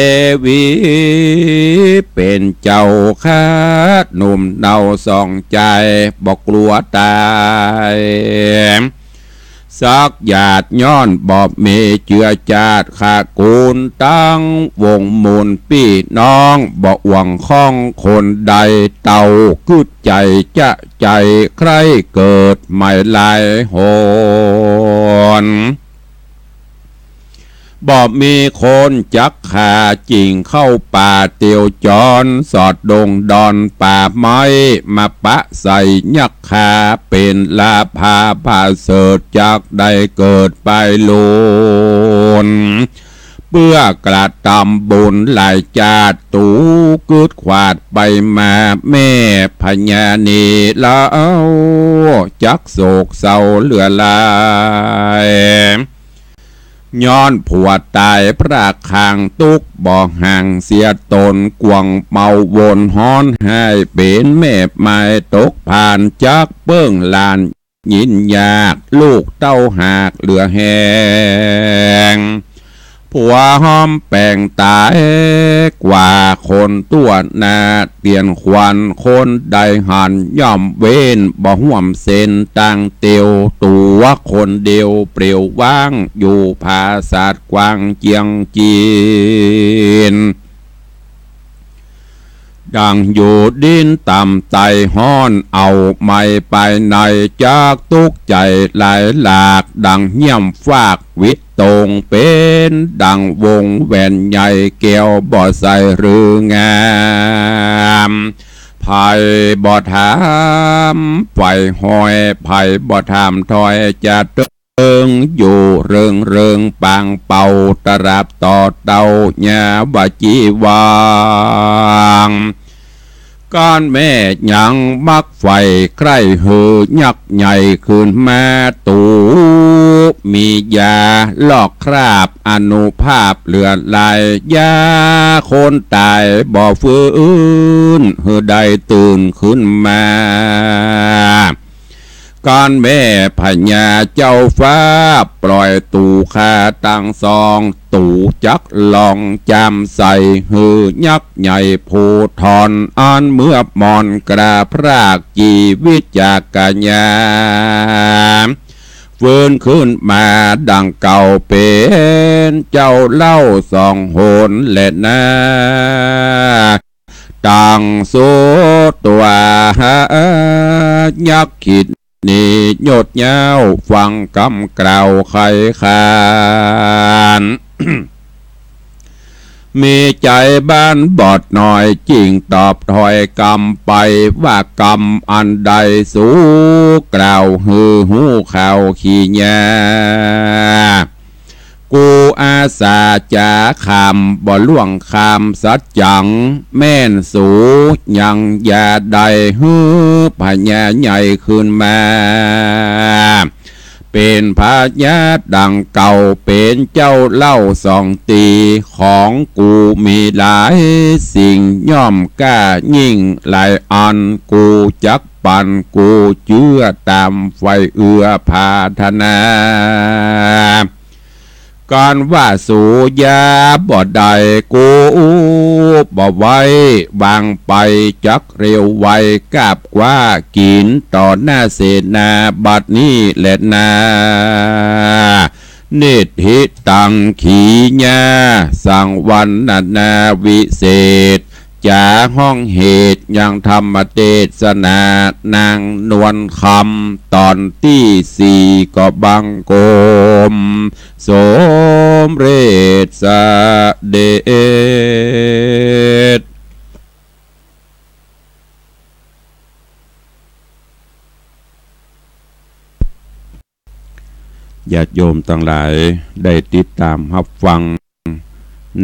วี เป๋นเจ้าข้าหนุ่มเนาสองจาย บ่กลัวต๋าย สักหยาดย้อนบ่มีเจือจาติ ขะกูลตังวงมูลปี้น้อง บ่หวังข้องคนใด เต้ากึ๊ดใจ๋จะใจ๋ใคร่เกิดใหม่หลายหน บ่มีคนจักฆ่า จึงเข้าป่าเตียวจร สอดดงดอนป่าไม้ มาปะใส่ยักษ์ฆ่า เป๋นลาภาผาเสริฐ จักได้เกิดไปลุน เปื้อกระตำบุญหลายจาติ ตั๋วกึ๊ดขวาดไปมา แม่พญานีเล่า จักโศกเศร้าเหลือหลาย ย้อนผัวต๋ายพระคาง ตุ๊กข์บ่ห่างเสียต๋น กวางเมาวนฮ้อนไห้ เป๋นแม่ไม้ตกผ่าน จักเปิ้งหลานยินยาก ลูกเต้าหากเหลือแฮง ผัวฮ้อมแป๋งต๋ายกว่าคนตั๋วหน้า เตียนขวัญคนใดหัน ย่อมเว้นบ่ฮ่วมเส้นตางเตียว ตั๋วคนเดียวเปลี่ยวว้าง อยู่ผาสาทกว้างเจียงจีน ดังอยู่ดินต่ำไต้ฮ้อน เอาไม้ไปในจักตุ๊กข์ใจ๋หลายหลาก ดังเยี่ยมฟากวิดตง เป๋นดังวงแหวนใหญ่แก้วบ่ใสหรืองาม ไผบ่ถามไฟห้อย ไผบ่ถามถอย จะเติงอยู่เริงเริงปางเป่า ตราบต่อเต้าญาวจีวัง ก้านแม่ยังมักใฝ่ใคร่หื้อยักษ์ใหญ่คืนมา ตั๋วมียาลอกคราบอานุภาพเหลือหลาย ยาคนต๋ายบ่ฟื้น หื้อได้ตื่นคืนมา อันแม่พญาเจ้าฟ้าปล่อยตู่ข้าตังสอง ตู่จักลองจามใส่ หื้อยักษ์ใหญ่ผู้ทอน อันเมือบหมอนกราบพรากจีวิตจากกัญญา ฟื้นขึ้นมาดังเก่าเป๋นเจ้าเล่าสองหนแลนา ตังสุดตัวหายักษ์คิดนี้ยดเย้าฟังกำกล่าวไขขาน มีใจ๋บ้านบอดหน่อยจึงตอบถ้อยกำไป ว่ากำอันใดสูกล่าวหื้อฮู้ข่าวขี้ยา กูอาสาจ๋าคำบ่ล่วงคำสัจจัง แม่นสูยังอย่าได้หื้อพญาใหญ่คืนมา เป๋นพญาดังเก่าเป๋นเจ้าเล่าสองตี ของกูมีหลายสิ่งย่อมกล้ายิ่งหลายอัน กูจักปัน กูเจื้อต๋ามใฝ่เอื้อผาถนา ก๋านว่าสูยาบ่ได้ กูบ่ไว้วางไป จักเร็วไวกาบคว้ากิ๋นต่อหน้าเสนาบัดนี้แลนา นิฏฐิตังขีญา สังวรรณนาวิเศษ จ๋าฮ้องเหตุยังธรรมเตสนา นางนวลคำต๋อนตี้สี่ ก็บังคมสมเร็จเสด็จ ญาติโยมตังหลายได้ติดต๋ามฮับฟัง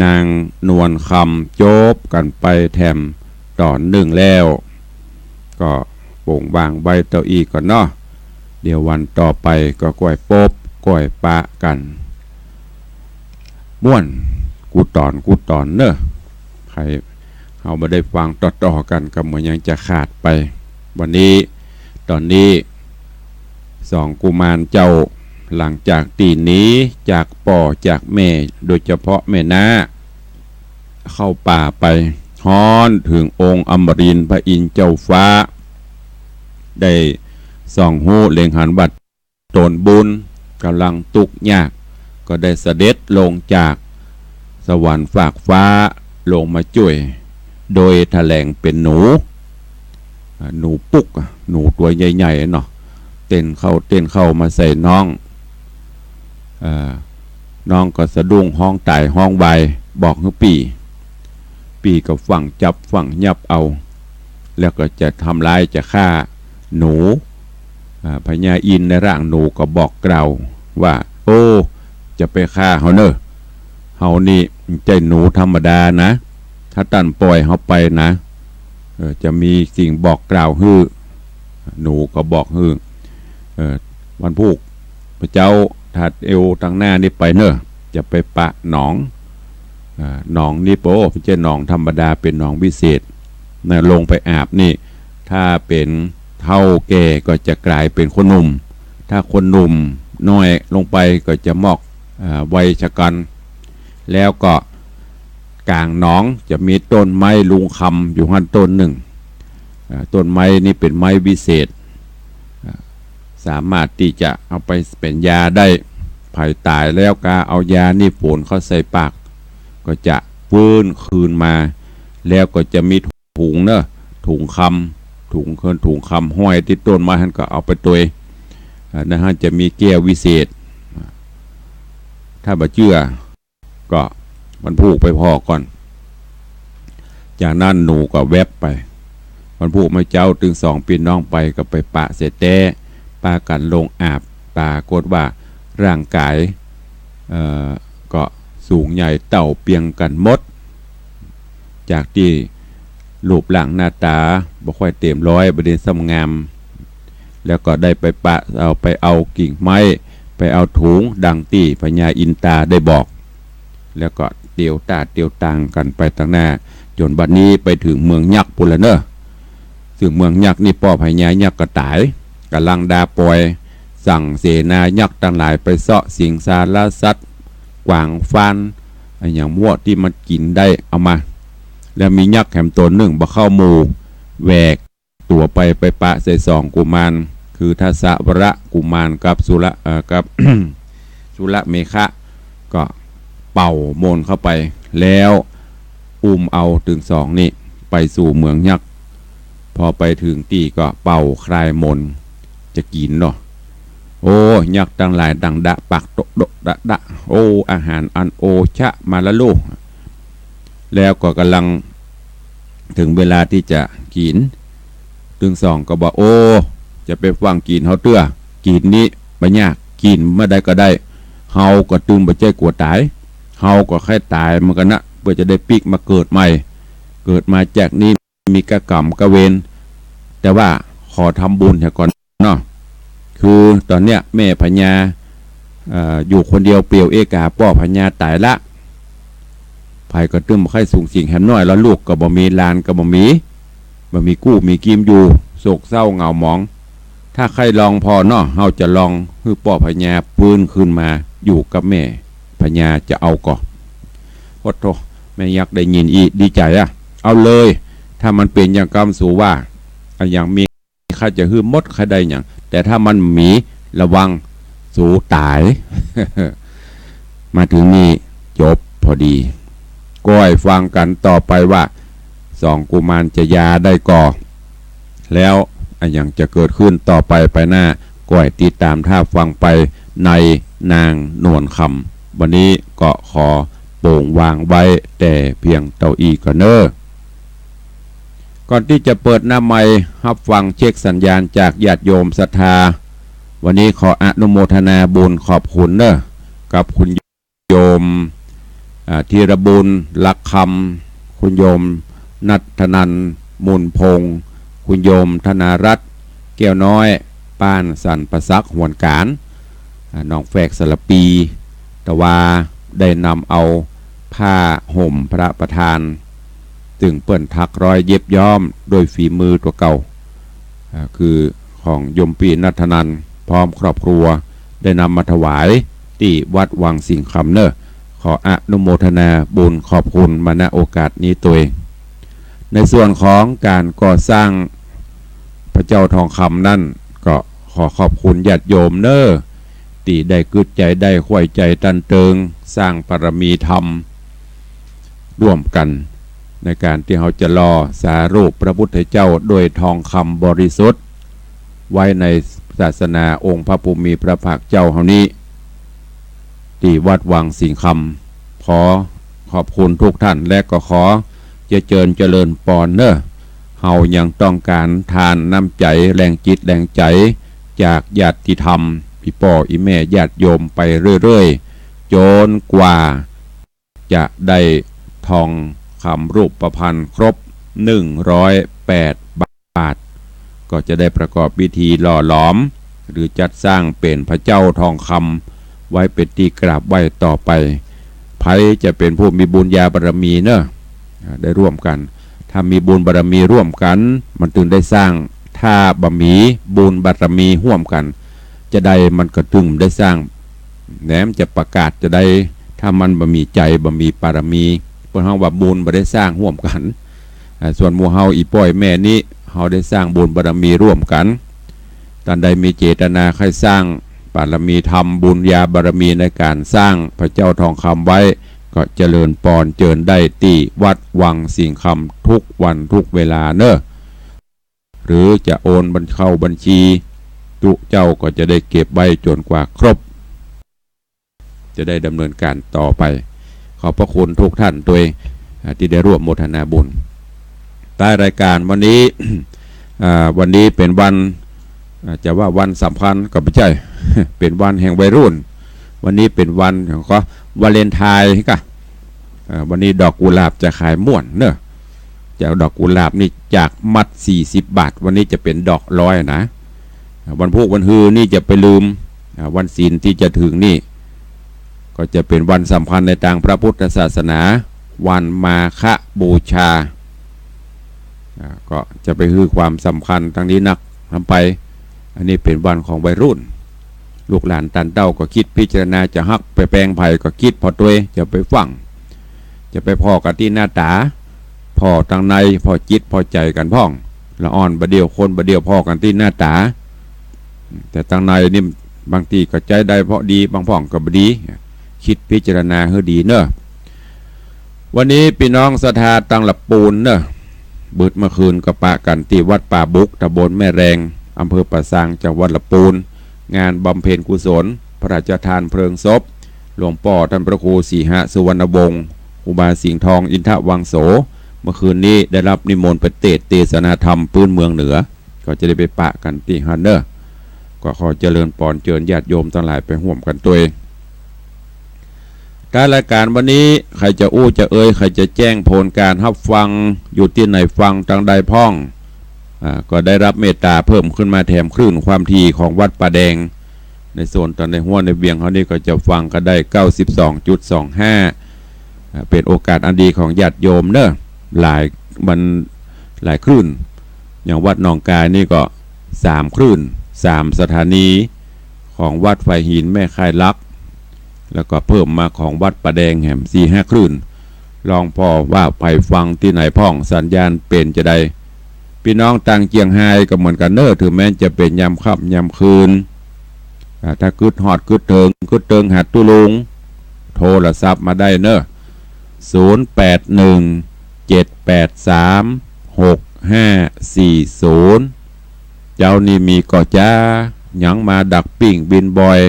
นางนวลคำจบกั๋นไปแถมต๋อนนึ่งแล้ว ก็ปงวางไว้เต้าอี้ก่อนเนาะ เดี๋ยววันต่อไปก็ก้อยปบก้อยปะกั๋น ม่วนกู้ต๋อนกู้ต๋อนเนาะ ใผเฮาบ่ได้ฟังต่อๆ กั๋นก็เหมือนยังจะขาดไป วันนี้ ต๋อนนี้ สองกุมารเจ้า หลังจากตี้หนีจากป้อจากแม่ โดยเฉพาะแม่น้า เข้าป่าไป ฮอดเถิงองค์อมรินทร์พระอินทร์เจ้าฟ้า ได้ส่องฮู้เล็งหันว่า ต๋นบุญก่ำลังตุ๊กข์ยาก ก็ได้เสด็จลงจากสวรรค์ฟากฟ้าลงมาจ้วย โดยแถลงเป๋นหนู อ่า หนูปุ๊กอะ หนูตั๋วใหญ่ๆ เนาะ เต้นเข้าเต้นเข้ามาใส่น้อง อ่า น้องก็สะดุ้งฮ้องต๋ายฮ้องวาย บอกหื้อปี้ ปี้ก็ฟั่งจับฟั่งยับเอา แล้วก็จะทำร้ายจะฆ่าหนู อ่า พญาอินทร์ในร่างหนูก็บอกกล่าวว่า โอ้ จะไปฆ่าเฮาเน่อ เฮานี่บ่ใจ้หนูธรรมดานะ ถ้าต้านป่อยเฮาไปนะ เออ จะมีสิ่งบอกกล่าวหื้อ หนูก็บอกหื้อ เออ วันพูก พระเจ้า ถ้าเตียวตางหน้านี่ไปเน่อ จะไปปะหนอง อ่า หนองนี้โป้ บ่ใจ้หนองธรรมดา เป๋นหนองวิเศษนะ ลงไปอาบนี่ ถ้าเป๋นเฒ่าแก่ก็จะก๋ายเป๋นคนหนุ่ม ถ้าคนหนุ่มน้อยลงไปก็จะมอก อ่า วัยชะกัญ แล้วก็ก๋างหนองจะมีต้นไม้ลุงคำอยู่หั้นต้นนึ่ง อ่า ต้นไม้นี่เป๋นไม้วิเศษ อ่า สามารถตี้จะเอาไปเป๋นยาได้ ใผต๋ายแล้วก็เอายานี่ฝนเข้าใส่ปาก ก็จะฟื้นคืนมา แล้วก็จะมีถุงเน่อ ถุงคำ ถุงเคินถุงคำห้อยตี้ต้นไม้หั้นก็เอาไปตวย อ่า ในหั้นจะมีแก้ววิเศษ ถ้าบ่เจื้อ ก็วันพูกไปผ่อก่อน จากนั้นหนูก็แวบไป วันพูกเมื่อเจ๊าตึงสองปี้น้องไปก็ไปปะเสียแต๊ ปากั๋นลงอาบ ปรากฏว่าร่างก๋าย เอ่อ ก็สูงใหญ่เต้าเปียงกั๋นหมด จากตี้รูปร่างหน้าต๋าบ่ค่อยเต๋มร้อย บ่ได้สง่ำงาม แล้วก็ได้ไปปะ เอา ไปเอากิ่งไม้ ไปเอาถุงดังตี้พญาอินตาได้บอก แล้วก็เตียวต้าเตียวตางกั๋นไปตางหน้า จ๋นบัดนี้ไปเถิงเมืองยักษ์ปู้นละเน่อ เถิงเมืองยักษ์นี่ป้อพญายักษ์ก็ต๋าย ก ก๋ำลังดาปอย สั่งเสนายักษ์ตังหลายไปเซาะสิงสารสัตว์ กวางฟาน อะหยังมั่วตี้มันกิ๋นได้เอามา แล้วมียักษ์แหมต๋นนึ่งบ่เข้าหมู่ แหวกตั๋วไป ไปปะใส่สองกุมาร คือทศวรกุมารกับสุร เอ่อ กับ สุรเมขะ ก็เป่ามนต์เข้าไป แล้วอุ้มเอาตึงสองนี่ไปสู่เมืองยักษ์ พอไปเถิงตี้ก็เป่าคลายมนต์จะกิ๋นเนาะ โอ้ ยักษ์ตังหลายต่างดะปากโดะโดะดะดะ โอ้ อาหารอันโอชะมาละลูก แล้วก็ก่ำลังเถิงเวลาตี้จะกิ๋น ตึงสองก็บอก โอ้ จะไปฟั่งกิ๋นเฮาเตื้อ กิ๋นนี้บ่ยาก กิ๋นเมื่อใดก็ได้ เฮาก็ตึงบ่ใจ้กั๋วต๋าย เฮาก็ใค่ต๋ายเหมือนกั๋นนะ เปื้อจะได้ปิ๊กมาเกิดใหม่ เกิดมาจากนี้มีกะก๋รรมกะเวร แต่ว่าขอทำบุญเหียก่อนเนาะ คือต๋อนเนี้ยแม่พญา เอ่อ อยู่คนเดียวเปลี่ยวเอกา ป้อพญาต๋ายละ ใผก็ตึงบ่ใค่สูงสิงแหมน้อย แล้วลูกก็บ่มี หลานก็บ่มี บ่มีกู้มีกิ๋มอยู่ โศกเศร้าเหงาหมอง ถ้าใค่ลองผ่อเนาะ เฮาจะลองหื้อป้อพญาฟื้นคืนมาอยู่กับแม่พญา จะเอาก่อ โอ้โธ่ แม่ยักษ์ได้ยินอี้ดีใจ๋อะ เอาเลย ถ้ามันเป๋นอย่างกำสูว่า อะหยังมี ข้าจะหื้อหมด ใค่ได้หยัง แต่ถ้ามันมี ระวังสูต๋าย มาเถิงนี่จบพอดี ก้อยฟังกั๋นต่อไปว่า สองกุมารจะยาได้ก่อ แล้วอะหยังจะเกิดขึ้นต่อไปไปหน้า ก้อยติดต๋ามถ้าฟังไปในนางนวลคำ วันนี้ก็ขอโป่งวางไว้แต่เพียงเต้าอี้ก่อนเน่อ ก่อนตี้จะเปิดหน้าไมค์ฮับฟังเช็คสัญญาณจากญาติโยมศรัทธา วันนี้ขออนุโมทนาบุญขอบคุณเน่อ กับคุณโยม อ่า ธีรบุญ ลักคำ คุณโยม ณัฐนันท์ มูลพงษ์ คุณโยม ธนารัตน์ แก้วน้อย ป้านสันประสัก หวนก๋าน อ่า หนองแฝกสารปี ตะวา ได้นำเอาผ้าห่มพระประธาน ซึ่งเปิ้นถักร้อยเย็บย้อมด้วยฝีมือตั๋วเก่า อ่า คือของโยมปี้ณัฐนันท์ พร้อมครอบครัว ได้นำมาถวายตี้วัดวังสิงห์คำเน่อ ขออนุโมทนาบุญขอบคุณมา ณ โอกาสนี้ตวย ในส่วนของก๋านก่อสร้างพระเจ้าทองคำนั้น ก็ขอขอบคุณญาติโยมเน่อ ตี้ได้กึ๊ดใจ๋ ได้ใค่ใจ๋ตันเติง สร้างบารมีธรรม ร่วมกั๋น ในก๋านตี้เฮาจะหล่อสารูปพระพุทธเจ้าด้วยทองคำบริสุทธิ์ ไว้ในศาสนาองค์พระผู้มีพระภาคเจ้าเฮานี้ ตี้วัดวังสิงห์คำ ขอขอบคุณทุกท่าน และก็ขอเจริญเจริญปอนเน่อ เฮายังต้องก๋านทานน้ำใจ๋ แรงจิตแรงใจ๋ จากญาติธรรม อี่ป้ออี่แม่ญาติโยมไปเรื่อยๆ จ๋นกว่า จะได้ทองคำรูปพรรณครบหนึ่งร้อยแปดบาท ก็จะได้ประกอบพิธีหล่อหลอม หรือจัดสร้างเป๋นพระเจ้าทองคำไว้เป๋นตี้กราบไหว้ต่อไป ใผจะเป๋นผู้มีบุญญาบารมีเน่อ อ่า ได้ร่วมกั๋น ถ้ามีบุญบารมีร่วมกั๋น มันตึงได้สร้าง ถ้าบ่มีบุญบารมีฮ่วมกั๋น จะใดมันก็ตึงได้สร้าง แหนมจะประกาศจะใด ถ้ามันบ่มีใจ๋ บ่มีบารมี เปิ้นฮ้องว่าบุญบ่ได้สร้างฮ่วมกั๋น อ่า ส่วนหมู่เฮาอี่ป้ออี่แม่นี้ เฮาได้สร้างบุญบารมีร่วมกั๋น ต้านใดมีเจตนาใค่สร้างบารมีธรรม บุญญาบารมีในก๋านสร้างพระเจ้าทองคำไว้ ก็เจริญปอนเจิญได้ตี้วัดวังสิงห์คำทุกวันทุกเวลาเน่อ หรือจะโอนบัญ เข้าบัญชี ตุ๊เจ้าก็จะได้เก็บไว้จ๋นกว่าครบ จะได้ดำเนินก๋านต่อไป ขอบพระคุณทุกท่านตวย อ่า ตี้ได้ร่วมโมทนาบุญ ท้ายรายก๋านวันนี้ อ่า วันนี้เป๋นวัน อ่า จะว่าวันสำคัญก็บ่ใจ้ เป๋นวันแห่งวัยรุ่น วันนี้เป๋นวันของ วาเลนไทน์กะ อ่า วันนี้ดอกกุหลาบจะขายม่วนเน่อ จากดอกกุหลาบนี่จากมัดสี่สิบบาท วันนี้จะเป๋นดอกร้อยนะ อ่า วันพูกวันฮือนี่จะไปลืม อ่า วันศีลตี้จะเถิงนี่ ก็จะเป๋นวันสำคัญในตางพระพุทธศาสนา วันมาฆบูชา อ่า ก็จะไปหื้อความสำคัญตางนี้นักนำไป อันนี้เป๋นวันของวัยรุ่น ลูกหลานต้านเต้าก็กึ๊ดพิจารณา จะฮักไปแปงใผก็กึ๊ดผ่อตวย จะไปฟั่ง จะไปผ่อกั๋นตี้หน้าต๋า ผ่อตังใน ผ่อจิตผ่อใจ๋กั๋นพ่อง ละอ่อนบ่าเดี่ยว คนบ่าเดี่ยวผ่อกั๋นตี้หน้าต๋า แต่ตังในนี่บางตี้ก็ใจ๊ได้ผ่อดี บางพ่องก็บ่ดี กึ๊ดพิจารณาหื้อดีเน่อ วันนี้ปี้น้องศรัทธาตังหลับปูนเน่อ บึดเมื่อคืนก็ปะกั๋นตี้วัดป่าบุก ตำบลแม่แรง อำเภอป่าซาง จังหวัดหลับปูน งานบำเพ็ญกุศล พระราชทานเพลิงศพ หลวงป้อต้านพระครูสีหสุวรรณวงศ์ ครูบาสิงห์ทอง อินทวังโส เมื่อคืนนี้ได้รับนิมนต์ไปเตสน์เตสนาธรรมปื๊นเมืองเหนือ ก็จะได้ไปปะกั๋นตี้หั้นเน่อ ก็ขอเจริญปอนเจิญญาติโยมตังหลายไปฮ่วมกั๋นตวย ท้ายรายก๋านวันนี้ ใผจะอู้จะเอย ใผจะแจ้งผลก๋านฮับฟัง อยู่ตี้ไหนฟังตังใดพ่อง อ่า ก็ได้รับเมตต๋าเพิ่มขึ้นมาแถมคลื่นความถี่ของวัดป่าแดง ในโซนตังในฮั้วในเวียงเฮานี่ก็จะฟังกั๋นได้ เก้าสิบสองจุดสองห้า อ่า เป๋นโอกาสอันดีของญาติโยมเน่อ หลาย มันหลายคลื่น อย่างวัดหนองกายนี่ก็สามคลื่น สามสถานี ของวัดฝายหินแม่ค่ายหลัก แล้วก็เพิ่มมาของวัดป่าแดงแหมสี่ห้าคลื่น ลองผ่อว่าใผฟังตี้ไหนพ่อง สัญญาณเป๋นจาใด ปี้น้องตางเจียงฮายก็เหมือนกั๋นเน่อ เถิงแม้นจะเป๋นยามค่ำยามคืน อ่า ถ้ากึ๊ดฮอดกึ๊ดเถิง กึ๊ดเถิงหาตุ๊ลุง โทรศัพท์มาได้เน่อ ศูนย์แปดหนึ่ง เจ็ดแปดสาม หกห้าสี่ศูนย์ เจ๊านี้มีก่อจ๊า หยังมาดักปิ้งบินบ่อย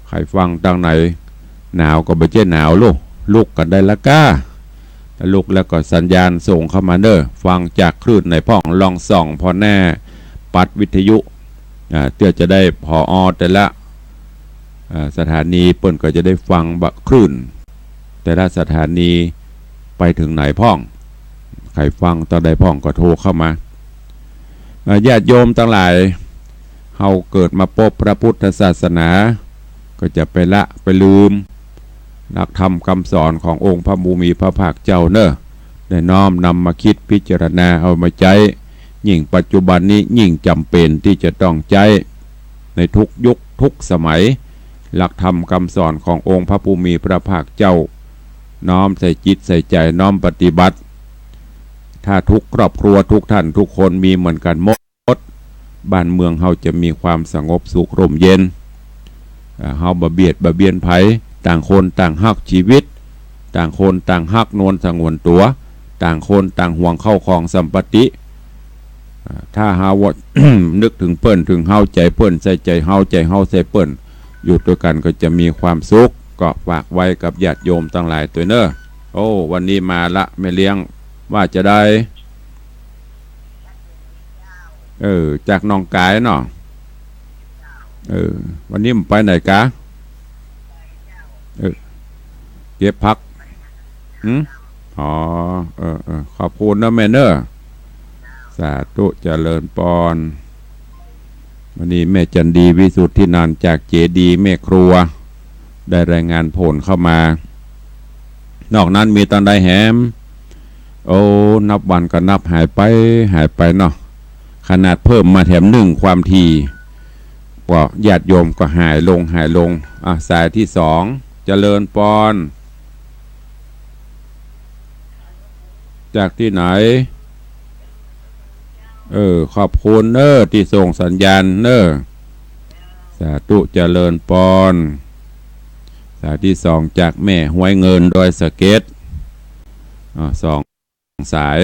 ใผฟังตังไหน หนาวก็บ่ใจ้หนาวลูก ลุกกั๋นได้ละก้า ถ้าลุกแล้วก็สัญญาณส่งเข้ามาเน่อ ฟังจากคลื่นไหนพ่อง ลองส่องผ่อหน้าปัดวิทยุ อ่า เตื้อจะได้ ผอ.แต่ละ อ่า สถานีเปิ้นก็จะได้ฟังว่าคลื่นแต่ละสถานีไปเถิงไหนพ่อง ใผฟังตังใดพ่องก็โทรเข้ามา อ่า ญาติโยมตังหลาย เฮาเกิดมาปบพระพุทธศาสนา ก็จะไปละไปลืม หลักธรรมกำสอนขององค์พระผู้มีพระภาคเจ้าเน่อ ได้น้อมนำมาคิดพิจารณาเอามาใจ๊ ยิ่งปัจจุบันนี้ยิ่งจ๋ำเป๋นตี้จะต้องใจ๊ ในทุกยุคทุกสมัย หลักธรรมกำสอนขององค์พระผู้มีพระภาคเจ้า น้อมใส่จิตใส่ใจ๋ น้อมปฏิบัติ ถ้าทุกครอบครัวทุกท่านทุกคนมีเหมือนกั๋นหมด บ้านเมืองเฮาจะมีความสงบสุขร่มเย็น อ่า เฮาบ่เบียดบ่เบียนใผ ต่างคนต่างฮักจีวิต ต่างคนต่างฮักนวลสงวนตั๋ว ต่างคนต่างห่วงเข้าของสัมปติ อ่า ถ้าเฮาว่า นึกเถิงเปิ้น เถิงเฮา ใจ๋เปิ้นใส่ใจ๋เฮา ใจ๋เฮาใส่เปิ้น อยู่ตวยกั๋นก็จะมีความสุข ก็ฝากไว้กับญาติโยมตังหลายตวยเน่อ โอ้ วันนี้มาละ แม่เลี้ยง ว่าจาใด เออ จากหนองกายเนาะ เออ วันนี้บ่ไปไหนกา เออ เก็บผัก หืม อ๋อ เออ เออ ขอบคุณเน่อแม่เน่อ สาธุ เจริญปอน วันนี้แม่จันดี วิสุทธินันท์ จากเจดีย์แม่ครัว ได้รายงานผลเข้ามา นอกนั้นมีตังใดแหม โอ้ นับวันก็นับหายไป หายไปเนาะ ขนาดเพิ่มมาแถมนึ่งความถี่ ก็ญาติโยมก็หายลง หายลง อ่ะ สายตี้สอง เจริญปอน จากตี้ไหน เออ ขอบคุณเน่อ ตี้ส่งสัญญาณเน่อ สาธุ เจริญปอน สายตี้สองจากแม่ห้วยเงิน ดอยสะเก็ด อ่า สองสาย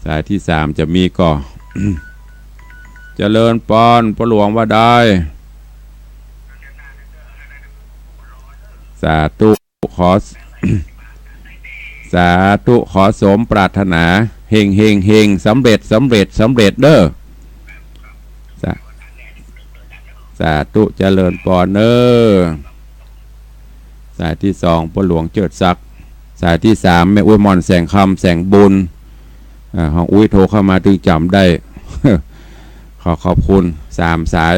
สายตี้สามจะมีก่อ เจริญปอน ป้อหลวงว่าได้ สาธุ ขอ สาธุ ขอสมปรารถนา เฮง เฮง เฮง สำเร็จ สำเร็จ สำเร็จเด้อ สา สาธุ เจริญปอนเน่อ สายตี้สอง ป้อหลวงเจิดศักดิ์ สายตี้สาม แม่อุ๊ยหม่อน แสงคำ แสงบุญ อ่า ของอุ๊ยโทรเข้ามาตึงจ๋ำได้ ขอขอบคุณ สามสาย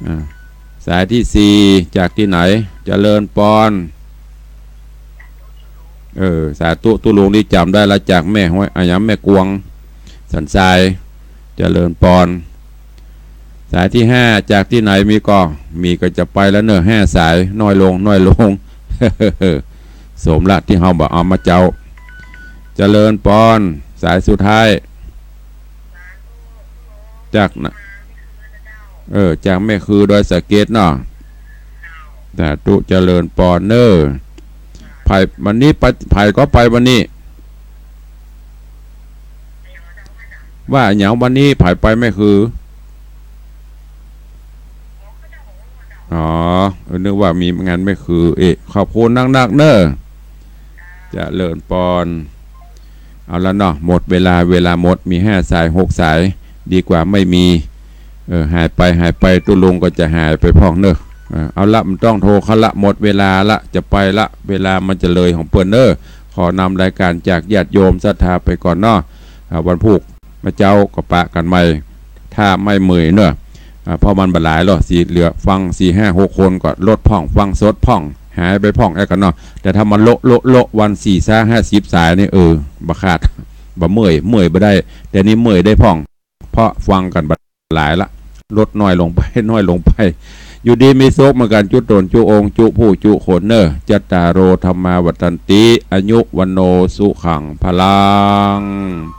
อ่า สายตี้สี่ จากตี้ไหน เจริญปอน เออ สาธุ ตุ๊ลุงนี่จ๋ำได้ละ จากแม่ห้วย อะหยัง แม่กวง สันทราย เจริญปอน สายตี้ห้า จากตี้ไหนมีก่อ มีก็จะไปแล้วเน่อ ห้าสาย น้อยลง น้อยลง สมละตี้เฮาบ่เอามาเจ้า เจริญปอน สายสุดท้าย จากนะ เออ จากแม่คือดอยสะเก็ดเนาะ สาธุ เจริญปอนเน่อ ใผ วันนี้ไป ใผก็ไปวันนี้ ว่าหยังวันนี้ใผไปแม่คือ อ๋อ เออ นึกว่ามีงานแม่คือ เอ๊ะ ขอบคุณนักๆ เน่อ เจริญปอน เอาละเนาะ หมดเวลา เวลาหมด มีห้าสาย หกสาย ดีกว่าไม่มี เออ หายไป หายไป ตุ๊ลุงก็จะหายไปพ่องเน่อ เออ เอาละ บ่ต้องโทรเขาละ หมดเวลาละ จะไปละ เวลามันจะเลยของเปิ้นเน่อ ขอนำรายการจากญาติโยมศรัทธาไปก่อนเนาะ อ่า วันพูกมาเจ๊าก็ปะกั๋นใหม่ ถ้าไม่เมื่อยเน่อ อ่า เพราะมันบ่หลายหรอก สี่ เหลือฟังสี่ห้าหกคนก็ลดพ่อง ฟังสดพ่อง หายไปพ่องแอ๊กกั๋นเนาะ แต่ถ้ามันโละโละโละวันสี่ซาห้าสิบสายนี่ เออ บ่ขาด บ่เมื่อย เมื่อยบ่ได้ แต่นี่เมื่อยได้พ่อง เพราะฟังกั๋นบ่หลายละ ลดน้อยลงไป น้อยลงไป อยู่ดีมีสุขเหมือนกั๋น จุ๊ตน จุ๊องค์ จุ๊ผู้ จุ๊คนเน่อ จัตตาโร ธัมมา วัฑฒันติ อายุ วัณโณ สุขัง พลัง